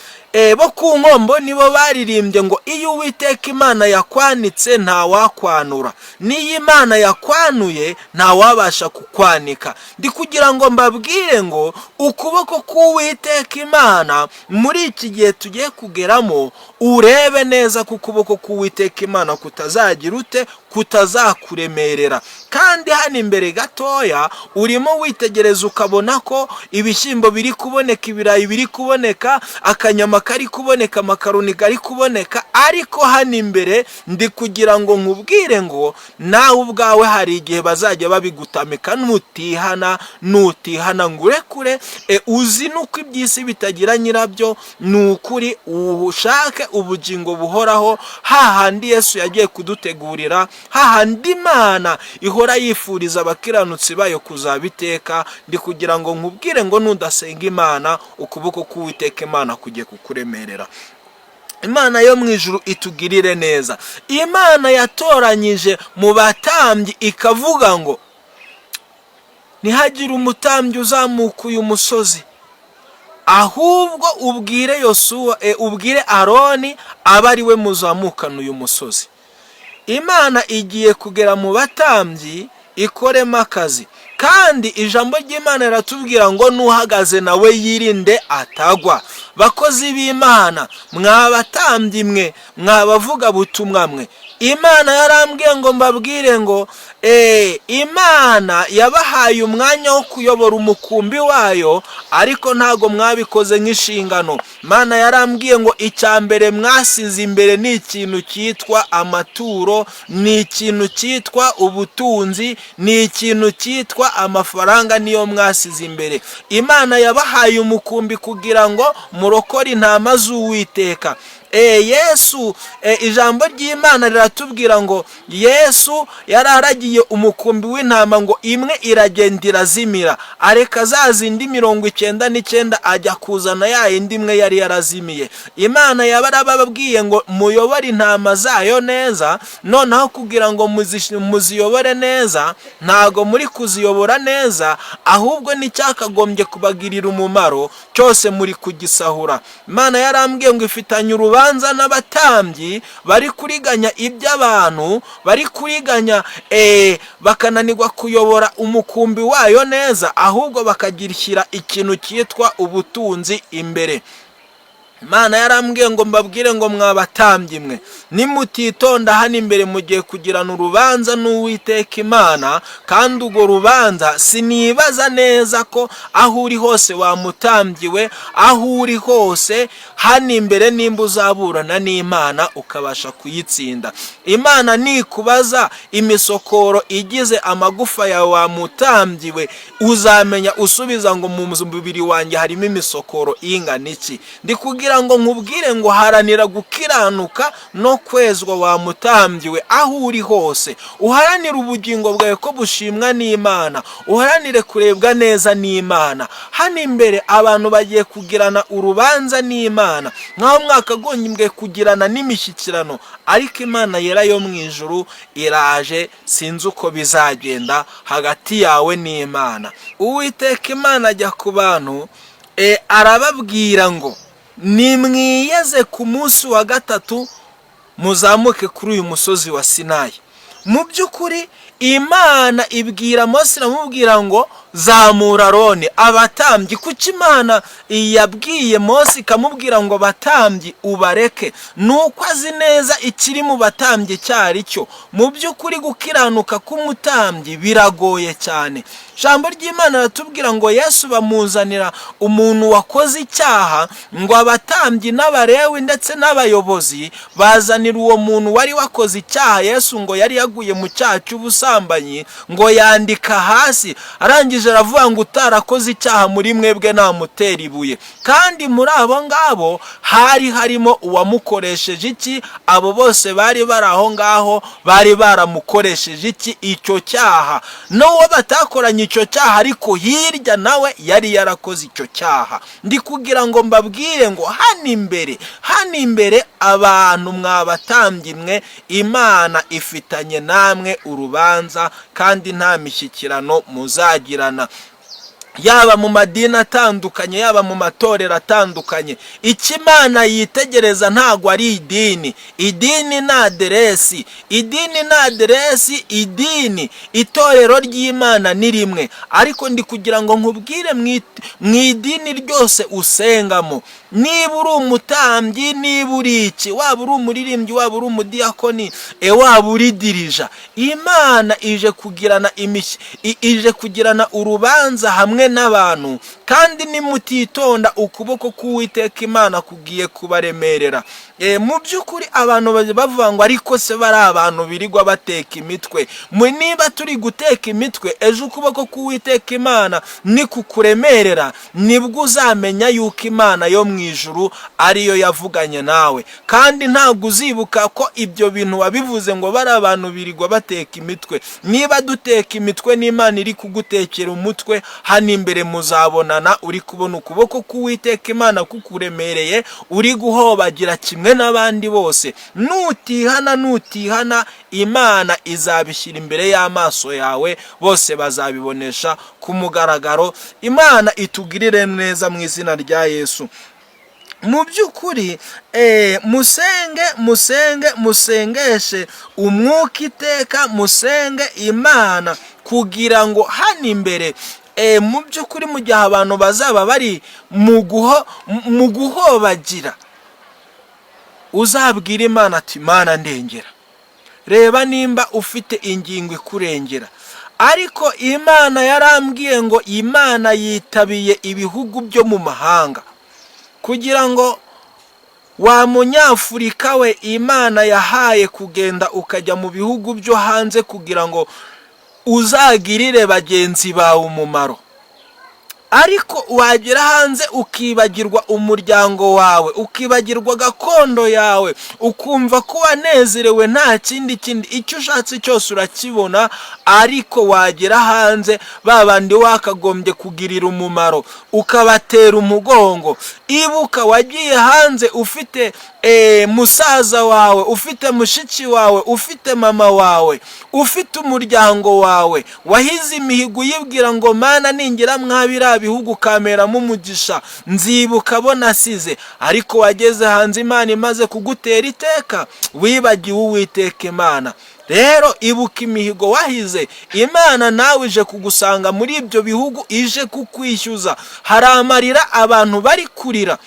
bo ku Nkombo nibo baririmbye ngo iyo Uwiteka Imana yakwanitse ntawakwanura, n'iyo Imana yakwanuye ntawabasha kukwanika. Ndi kugira ngo mbabwire ngo ukuboko k'Uwiteka Imana muri iki gihe tugiye kugeramo, urebe neza ko ukuboko k'Uwiteka Imana kutazagira ute? Kutazakuremerera. Kandi hano imbere gatoya urimo witegereza ukabona ko ibishyimbo biri kuboneka, ibirayi biri kuboneka, akanyama kari kuboneka, amakaroni kari kuboneka, ariko hano imbere ndi kugira ngo nkubwire ngo nawe ubwawe hari igihe bazajya babigutamika nutihana. Nutihana ngo urekure, uzi nuko iby'isi bitagira nyirabyo. Ni ukuri ushake ubugingo buhoraho, hahandi Yesu yagiye kudutegurira, hahandi Imana ihora yifuriza abakiranutsi bayo kuzabiteka. Ndi kugira ngo nkubwire ngo nudasenga Imana, ukuboko k'Uwiteka Imana kugiye kukuremerera. Imana yo mu ijuru itugirire neza. Imana yatoranyije mu batambyi ikavuga ngo ntihagire umutambyi uzamuka uyu musozi, ahubwo ubwire Yosuwa, ubwire Aroni abe ari we muzamukana uyu musozi. Imana igiye kugera mu batambyi ikoremo akazi. Kandi ijambo ry'Imana riratubwira ngo n'uhagaze nawe yirinde atagwa. Bakozi b'Imana, mwabatambyi mwe, mwabavugabutumwa mwe, Imana yarambwiye ngo mbabwire ngo Imana yabahaye umwanya wo kuyobora umukumbi wayo, ariko ntago mwabikoze nk'inshingano. Imana yarambwiye ngo icya mbere mwasize imbere ni ikintu cyitwa amaturo, ni ikintu cyitwa ubutunzi, ni ikintu cyitwa amafaranga, niyo mwasize imbere. Imana yabahaye umukumbi kugira ngo murokore intama z'Uwiteka. Yesu, ijambo ry'Imana riratubwira ngo Yesu yari aragiye umukumbi w'intama, ngo imwe iragenda irazimira, areka za zindi 99, ajya kuzana ya yindi imwe yari yarazimiye. Imana yaba yarababwiye ngo muyobore intama zayo neza. Noneho kugira ngo muziyobore neza, ntago muri kuziyobora neza, ahubwo n'icyakagombye kubagirira umumaro cyose muri kugisahura. Imana yarambwiye ngo ifitanye urubanza n'abatambyi bari kuriganya iby'abantu, bari kuriganya, bakananirwa kuyobora umukumbi wayo neza, ahubwo bakagishyira ikintu cyitwa ubutunzi imbere. Imana yarambwiye ngo mbabwire ngo mwabatambyi mwe, nimutitonda hano imbere mugiye kugirana urubanza n'Uwiteka Imana. Kandi urwo rubanza sinibaza neza ko aho uri hose wamutambyiwe, aho uri hose hano imbere, nimba uzaburana n'Imana ukabasha kuyitsinda. Imana nikubaza imisokoro igize amagufa yawe wamutambyiwe, uzamenya usubiza ngo mu mubiri wanjye harimo imisokoro ingana iki? Ndi kugira Kugira ngo nkubwire ngo haranira gukiranuka no kwezwa wa mutambyi we, aho uri hose uharanire ubugingo bwawe ko bushimwa n'Imana, uharanire kurebwa neza n'Imana. Hano imbere abantu bagiye kugirana urubanza n'Imana, nk'aho mwakagombye kugirana n'imishyikirano, ariko Imana yera yo mu ijuru iraje. Sinzi uko bizagenda hagati yawe n'Imana. Uwiteka Imana ajya ku bantu, arababwira ngo nimwiyeze ku munsi wa gatatu, muzamuke kuri uyu musozi wa Sinayi. Mu by'ukuri Imana ibwira Mose, iramubwira ngo zamura Aroni, abatambyi. Kuki Imana yabwiye Mose ikamubwira ngo abatambyi ubareke? Ni uko azi neza ikiri mu batambyi icyo ari cyo. Mu by'ukuri gukiranuka k'umutambyi biragoye cyane. Ijambo ry'Imana riratubwira ngo Yesu bamuzanira umuntu wakoze icyaha, ngo abatambyi n'Abarewi ndetse n'abayobozi bazanira uwo muntu wari wakoze icyaha. Yesu ngo yari yaguye mu cyaha cy'ubusambanyi, ngo yandika hasi, arangije aravuga ngo utarakoze icyaha muri mwebwe namutera ibuye. Kandi muri abo ngabo hari harimo uwamukoresheje iki? Abo bose bari bari aho ngaho bari baramukoresheje iki? Icyo cyaha. N'uwo batakoranye icyo cyaha ariko hirya nawe yari yarakoze icyo cyaha. Ndi kugira ngo mbabwire ngo hano imbere, hano imbere, abantu mwabatambyi mwe, Imana ifitanye namwe urubanza, kandi nta mishyikirano muzagirana, yaba mu madini atandukanye, yaba mu matorero atandukanye. Icyo Imana yitegereza ntabwo ari idini. Idini ni aderesi, idini ni aderesi, idini, itorero ry'Imana ni rimwe. Ariko ndi kugira ngo nkubwire, mu idini ryose usengamo, niba uri umutambyi, niba uri iki, waba uri umuririmbyi, waba uri umudiyakoni, waba uri dirija, Imana ije kugirana urubanza hamwe n'abantu. Kandi nimutitonda, ukuboko k'Uwiteka Imana kugiye kubaremerera. Mu by'ukuri abantu bavuga ngo ariko se bari abantu birirwa bateka imitwe? Niba turi guteka imitwe, ejo ukuboko k'Uwiteka Imana nikukuremerera, nibwo uzamenya yuko Imana yo mu ijuru ariyo yavuganye nawe. Kandi ntabwo uzibuka ko ibyo bintu wabivuze ngo bari abantu birirwa bateka imitwe. Niba duteka imitwe n'Imana iri kugutekera umutwe, hano imbere muzabonana uri kubona ukuboko k'Uwiteka Imana kukuremereye, uri guhobagira kimwe n'abandi bose. Nutihana, nutihana, Imana izabishyira imbere y'amaso yawe, bose bazabibonesha ku mugaragaro. Imana itugirire neza mu izina rya Yesu. Mu by'ukuri musenge, musenge, musengeshe umwuka iteka, musenge Imana kugira ngo hano imbere, mu by'ukuri mu gihe abantu bazaba bari mu guhobagira, uzabwira Imana ati Imana ndengera. Reba nimba ufite ingingo ikurengera. Ariko Imana yarambwiye ngo Imana yitabiye ibihugu byo mu mahanga, kugira ngo wa Munyafurika we, Imana yahaye kugenda ukajya mu bihugu byo hanze kugira ngo uzagirire bagenzi bawe umumaro, ariko wagera hanze ukibagirwa umuryango wawe, ukibagirwa gakondo yawe, ukumva ko wanezerewe, nta kindi kindi, icyo ushatse cyose urakibona, ariko wagera hanze ba bandi wakagombye kugirira umumaro ukabatera umugongo. Ibuka wagiye hanze ufite musaza wawe, ufite mushiki wawe, ufite mama wawe, ufite umuryango wawe. Wahize imihigo uyibwira ngo Mana ningira mwabiriya bihugu ukamperamo umugisha, nzibuka abo nasize. Ariko wageze hanze Imana imaze kugutera iteka, wibagiwe Uwiteka Imana. Rero ibuka imihigo wahize Imana. Nawe ije kugusanga muri ibyo bihugu, ije kukwishyuza. Hari amarira abantu bari kurira,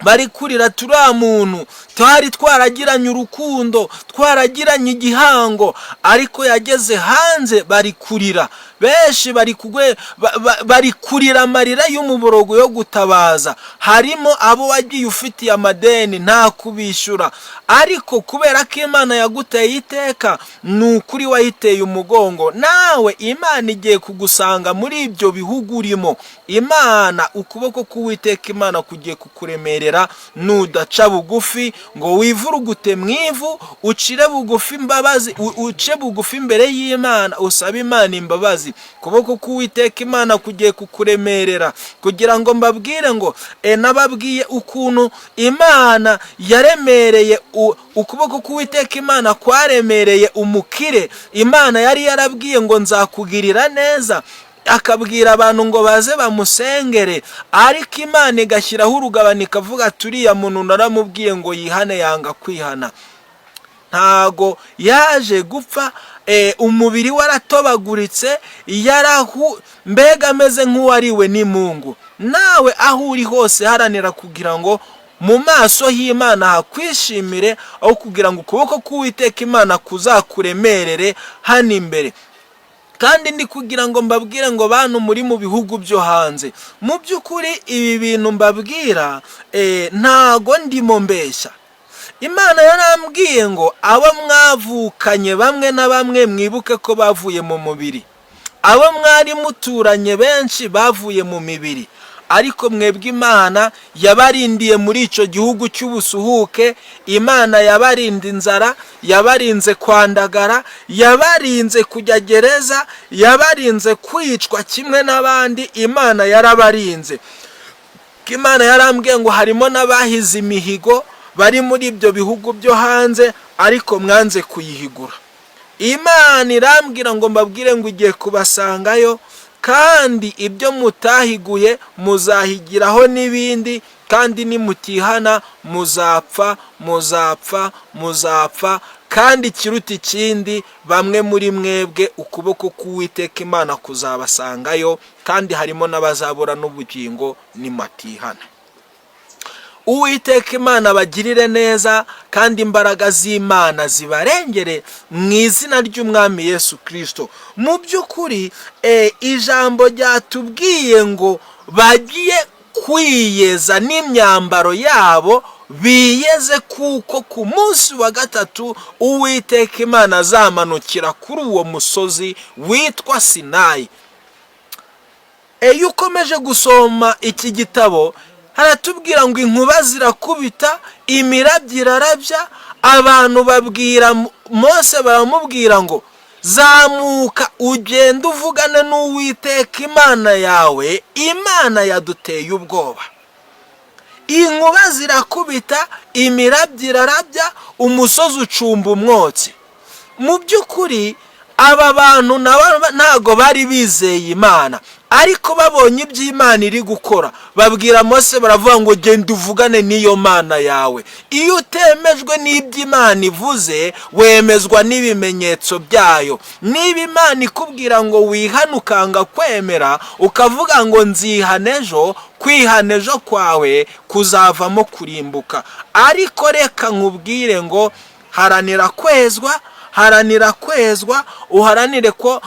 bari kurira turiya muntu twari twaragiranye urukundo, twaragiranye igihango, ariko yageze hanze. Bari kurira. Benshi bari kugwe bari kurira amarira y'umuborogo yo gutabaza. Harimo abo wagiye ufitiye amadeni nta kubishyura, ariko kubera ko Imana yaguteye iteka, ni ukuri wayiteye umugongo. Nawe Imana igiye kugusanga muri ibyo bihugu urimo. Imana, ukuboko k'Uwiteka Imana kugiye kukuremerera nudaca bugufi ngo wivurugute mu ivu, ucire bugufi imbabazi, uce bugufi imbere y'Imana, usabe Imana imbabazi. Ukuboko k'Uwiteka Imana kugiye kukuremerera. Kugira ngo mbabwire ngo nababwiye ukuntu Imana yaremereye, ukuboko k'Uwiteka Imana kwaremereye umukire Imana yari yarabwiye ngo nzakugirira neza, akabwira abantu ngo baze bamusengere, ariko Imana igashyiraho urugabano ikavuga: "Turiya muntu naramubwiye ngo yihane, yanga kwihana." Ntago yaje gupfa, umubiri waratobaguritse, yarahu mbega ameze nk'uwariwe n'imungu. Nawe aho uri hose, haranira kugira ngo mu maso h'Imana hakwishimire, aho kugira ngo ukuboko k'Uwiteka Imana kuzakuremerere hano imbere. Kandi ndi kugira ngo mbabwire ngo bantu muri mu bihugu byo hanze, mu by'ukuri ibi bintu mbabwira ntago ndimo mbeshya. Imana yarambwiye ngo abo mwavukanye bamwe na bamwe mwibuke ko bavuye mu mubiri, abo mwari muturanye benshi bavuye mu mibiri, ariko mwebwe Imana yabarindiye muri icyo gihugu cy'ubusuhuke. Imana yabarinda inzara, yabarinze kwandagara, yabarinze kujya gereza, yabarinze kwicwa kimwe n'abandi. Imana yarabarinze. Imana yarambwiye ngo harimo n'abahize imihigo bari muri ibyo bihugu byo hanze, ariko mwanze kuyihigura. Imana irambwira ngo mbabwire ngo igiye kubasangayo, kandi ibyo mutahiguye muzahigiraho n'ibindi, kandi nimutihana muzapfa, muzapfa, muzapfa. Kandi ikiruta ikindi, bamwe muri mwebwe ukuboko k'Uwiteka Imana kuzabasangayo, kandi harimo n'abazabura n'ubugingo nimatihana. Uwiteka Imana bagirire neza, kandi imbaraga z'Imana zibarengere mu izina ry'Umwami Yesu Kirisito. Mu by'ukuri ijambo ryatubwiye ngo bagiye kwiyeza n'imyambaro yabo, biyeze kuko ku munsi wa gatatu Uwiteka Imana azamanukira kuri uwo musozi witwa Sinayi. Iyo ukomeje gusoma iki gitabo, haratubwira ngo inkuba zirakubita, imirabyo irarabya, abantu babwira Mose, baramubwira ngo zamuka ugende uvugane n'Uwiteka Imana yawe, Imana yaduteye ubwoba. Inkuba zirakubita, imirabyo irarabya, umusozi ucumba umwotsi. Mu by'ukuri aba bantu ntago bari bizeye Imana, ariko babonye iby'Imana iri gukora, babwira Mose, baravuga ngo genda uvugane n'iyo Mana yawe. Iyo utemejwe n'iby'Imana ivuze, wemezwa n'ibimenyetso byayo. Niba Imana ikubwira ngo wihane ukanga kwemera, ukavuga ngo nzihane ejo, kwihana ejo kwawe kuzavamo kurimbuka. Ariko reka nkubwire ngo haranira kwezwa, haranira kwezwa, uharanire ko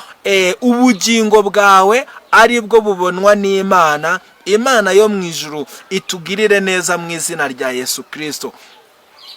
ubugingo bwawe ari bwo bubonwa n'Imana. Imana yo mu ijuru itugirire neza mu izina rya Yesu Kirisito.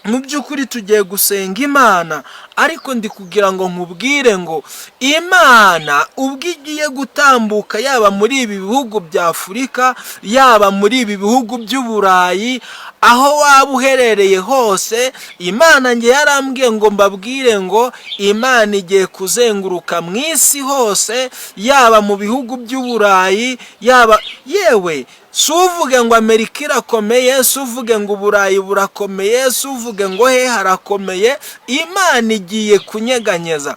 Mu by'ukuri tugiye gusenga Imana, ariko ndi kugira ngo nkubwire ngo Imana ubwo igiye gutambuka, yaba muri ibi bihugu bya Afurika, yaba muri ibi bihugu by'Uburayi, aho waba uherereye hose, Imana nge yarambwiye ngo mbabwire ngo Imana igiye kuzenguruka mu isi hose, yaba mu bihugu by'Uburayi, yaba yewe si uvuge ngo Amerika irakomeye, si uvuge ngo Uburayi burakomeye, si uvuge ngo he harakomeye, Imana igiye kunyeganyeza.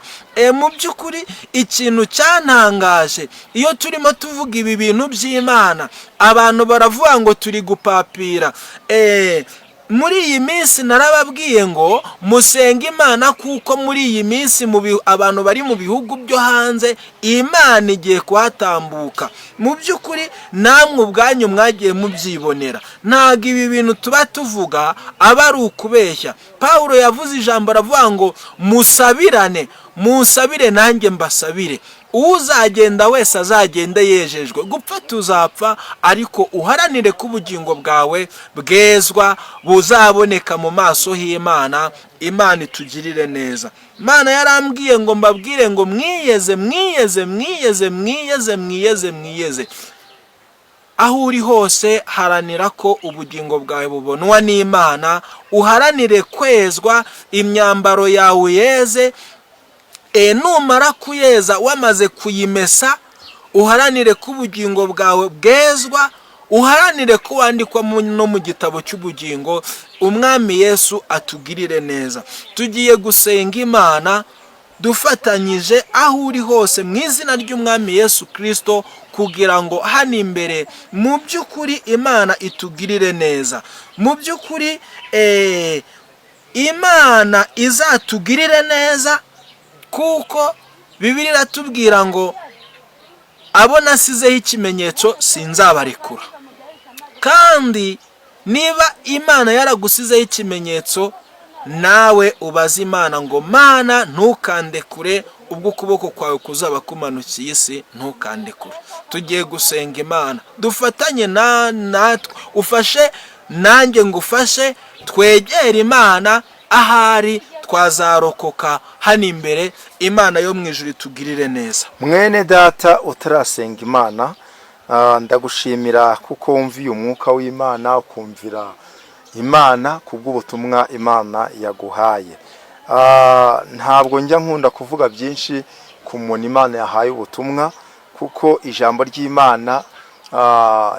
Mu by'ukuri ikintu cyantangaje, iyo turimo tuvuga ibi bintu by'Imana, abantu baravuga ngo turi gupapira. Muri iyi minsi narababwiye ngo musenge Imana, kuko muri iyi minsi abantu bari mu bihugu byo hanze Imana igiye kuhatambuka. Mu by'ukuri namwe ubwanyu mwagiye mubyibonera, ntabwo ibi bintu tuba tuvuga aba ari ukubeshya. Paul yavuze ijambo, aravuga ngo musabirane, musabire nanjye mbasabire. Uzagenda wese azagende yejejwe. Gupfa tuzapfa, ariko uharanire ko ubugingo bwawe bwezwa, buzaboneka mu maso h'Imana. Imana itugirire neza. Imana yarambwiye ngo mbabwire ngo mwiyeze, mwiyeze, mwiyeze, mwiyeze, mwiyeze, mwiyeze. Aho uri hose, haranira ko ubugingo bwawe bubonwa n'Imana, uharanire kwezwa, imyambaro yawe yeze. Numara kuyeza, wamaze kuyimesa, uharanire ko ubugingo bwawe bwezwa, uharanire ko wandikwa no mu gitabo cy'ubugingo. Umwami Yesu atugirire neza. Tugiye gusenga Imana dufatanyije, aho uri hose, mu izina ry'Umwami Yesu Kirisito, kugira ngo hano imbere mu by'ukuri Imana itugirire neza. Mu by'ukuri Imana izatugirire neza, kuko Bibiliya iratubwira ngo abo nasizeho ikimenyetso sinzabarekura. Kandi niba Imana yaragusizeho ikimenyetso, nawe ubaze Imana ngo: "Mana, ntukandekure, ubwo ukuboko kwawe kuzaba kumanukiye isi, ntukandekure." Tugiye gusenga Imana dufatanye natwe, ufashe nanjye ngufashe, twegere Imana, ahari twazarokoka hano imbere. Imana yo mu ijuru itugirire neza. Mwene data utarasenga Imana, ndagushimira kuko wumviye umwuka w'Imana, ukumvira Imana kubw'ubutumwa Imana yaguhaye. Ntabwo njya nkunda kuvuga byinshi ku muntu Imana yahaye ubutumwa, kuko ijambo ry'Imana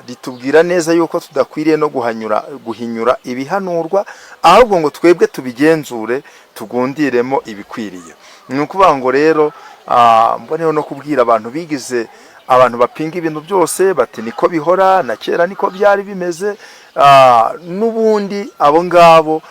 ritubwira neza yuko tudakwiriye no guhanyura guhinyura ibihanurwa, ahubwo ngo twebwe tubigenzure, tugundiremo ibikwiriye. Ni ukuvuga ngo rero mboneho no kubwira abantu bigize abantu bapinga ibintu byose, bati niko bihora, na kera niko byari bimeze. N'ubundi abo ngabo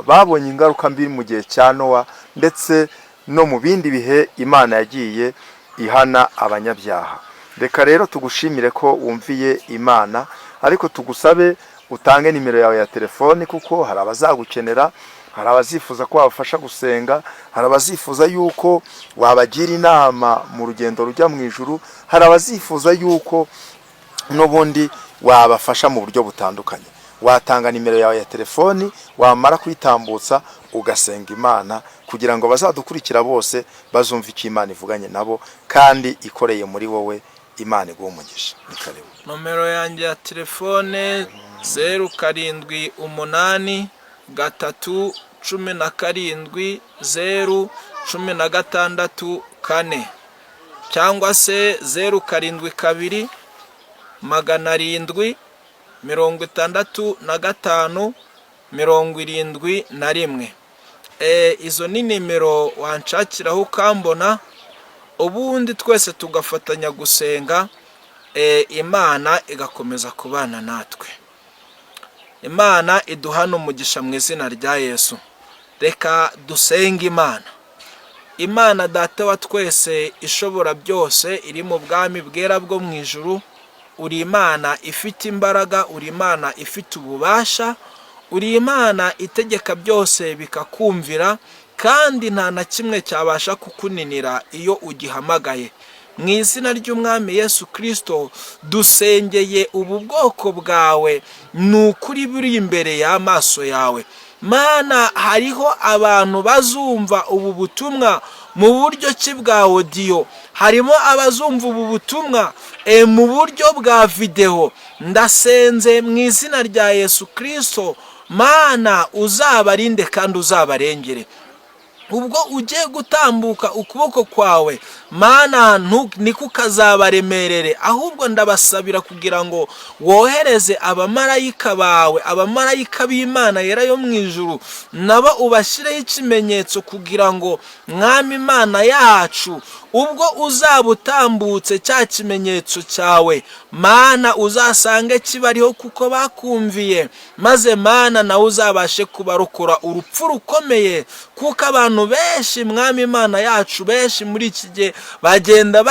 babonye ingaruka mbi mu gihe cya Nowa, ndetse no mu bindi bihe Imana yagiye ihana abanyabyaha. Reka rero tugushimire ko wumviye Imana, ariko tugusabe utange nimero yawe ya telefoni, kuko hari abazagukenera, hari abazifuza ko wabafasha gusenga, hari abazifuza yuko wabagira inama mu rugendo rujya mu ijuru, hari abazifuza yuko n'ubundi wabafasha mu buryo butandukanye. Watanga nimero yawe ya telefoni, wamara kuyitambutsa ugasenga Imana, kugira ngo abazadukurikira bose bazumve icyo Imana ivuganye nabo kandi ikoreye muri wowe. Imana iguhe umugisha. Ni karibu. Nomero yanjye ya telefone: 0783170164, cyangwa se 07276571. Izo ni nimero wanshakiraho ukambona, ubundi twese tugafatanya gusenga, Imana igakomeza kubana natwe. Imana iduhana umugisha mu izina rya Yesu. Reka dusenge Imana. Imana Data wa twese, ishobora byose, iri mu bwami bwera bwo mu ijuru, uri Imana ifite imbaraga, uri Imana ifite ububasha, uri Imana itegeka byose bikakumvira, kandi nta na kimwe cyabasha kukuninira iyo ugihamagaye. Mu izina ry'Umwami Yesu Kirisito, dusengeye ubu bwoko bwawe, ni ukuri buri imbere y'amaso yawe. Mana, hariho abantu bazumva ubu butumwa mu buryo ki bwa audio, harimo abazumva ubu butumwa mu buryo bwa videwo. Ndasenze mu izina rya Yesu Kirisito, Mana, uzabarinde kandi uzabarengere. Ubwo ugiye gutambuka, ukuboko kwawe, Mana, niko kazabaremerere, ahubwo ndabasabira kugira ngo wohereze abamarayika bawe, abamarayika b'Imana yera yo mu ijuru, nabo ubashyireho ikimenyetso, kugira ngo, Mwami Imana yacu, ubwo uzaba utambutse, cya kimenyetso cyawe, Mana, uzasange kibariho kuko bakumviye, maze Mana, nawe uzabashe kubarokora urupfu rukomeye, kuko abantu Abantu benshi, Mwami Imana yacu, benshi muri iki gihe bagenda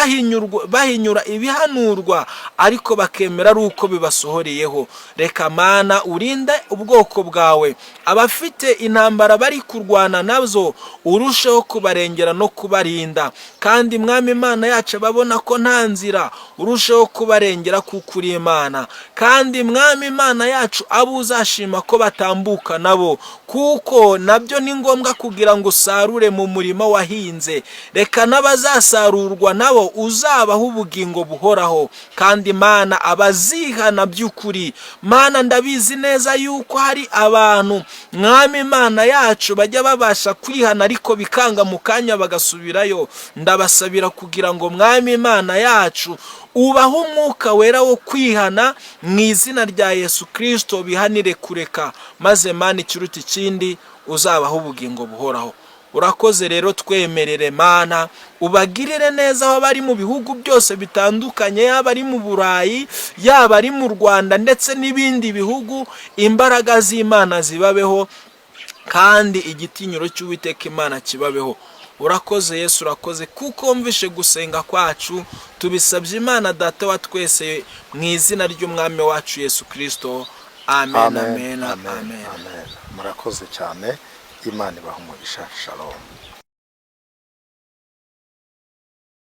bahinyura ibihanurwa, ariko bakemera ari uko bibasohoreyeho. Reka Mana urinde ubwoko bwawe, abafite intambara bari kurwana nazo urusheho kubarengera no kubarinda. Kandi Mwami Imana yacu, babona ko nta nzira, urusheho kubarengera kuko uri Imana. Kandi Mwami Imana yacu, abo uzashima ko batambuka nabo, kuko nabyo ni ngombwa kugira ngo usarure mu murima wahinze. Reka n'abazasarurwa nabo uzabaho ubugingo buhoraho. Kandi Mana, abazihana by'ukuri, Mana, ndabizi neza yuko hari abantu, Mwami Imana yacu, bajya babasha kwihana ariko bikanga mu kanya bagasubirayo. Ndabasabira kugira ngo, Mwami Imana yacu, ubahe Umwuka Wera wo kwihana mu izina rya Yesu Kirisito, bihanire kureka, maze Mana, ikiruta ikindi, uzabaho ubugingo buhoraho. Urakoze rero, twemerere Mana ubagirire neza aho bari mu bihugu byose bitandukanye, yaba ari mu Burayi, yaba ari mu Rwanda ndetse n'ibindi bihugu. Imbaraga z'Imana zibabeho kandi igitinyiro cy'Uwiteka Imana kibabeho. Urakoze Yesu, urakoze kuko wumvishe gusenga kwacu. Tubisabye Imana Data wa twese mu izina ry'Umwami wacu Yesu Kirisito, amen, amen, amen. Amen. Murakoze cyane, Imana ibaha umugisha. Shalom.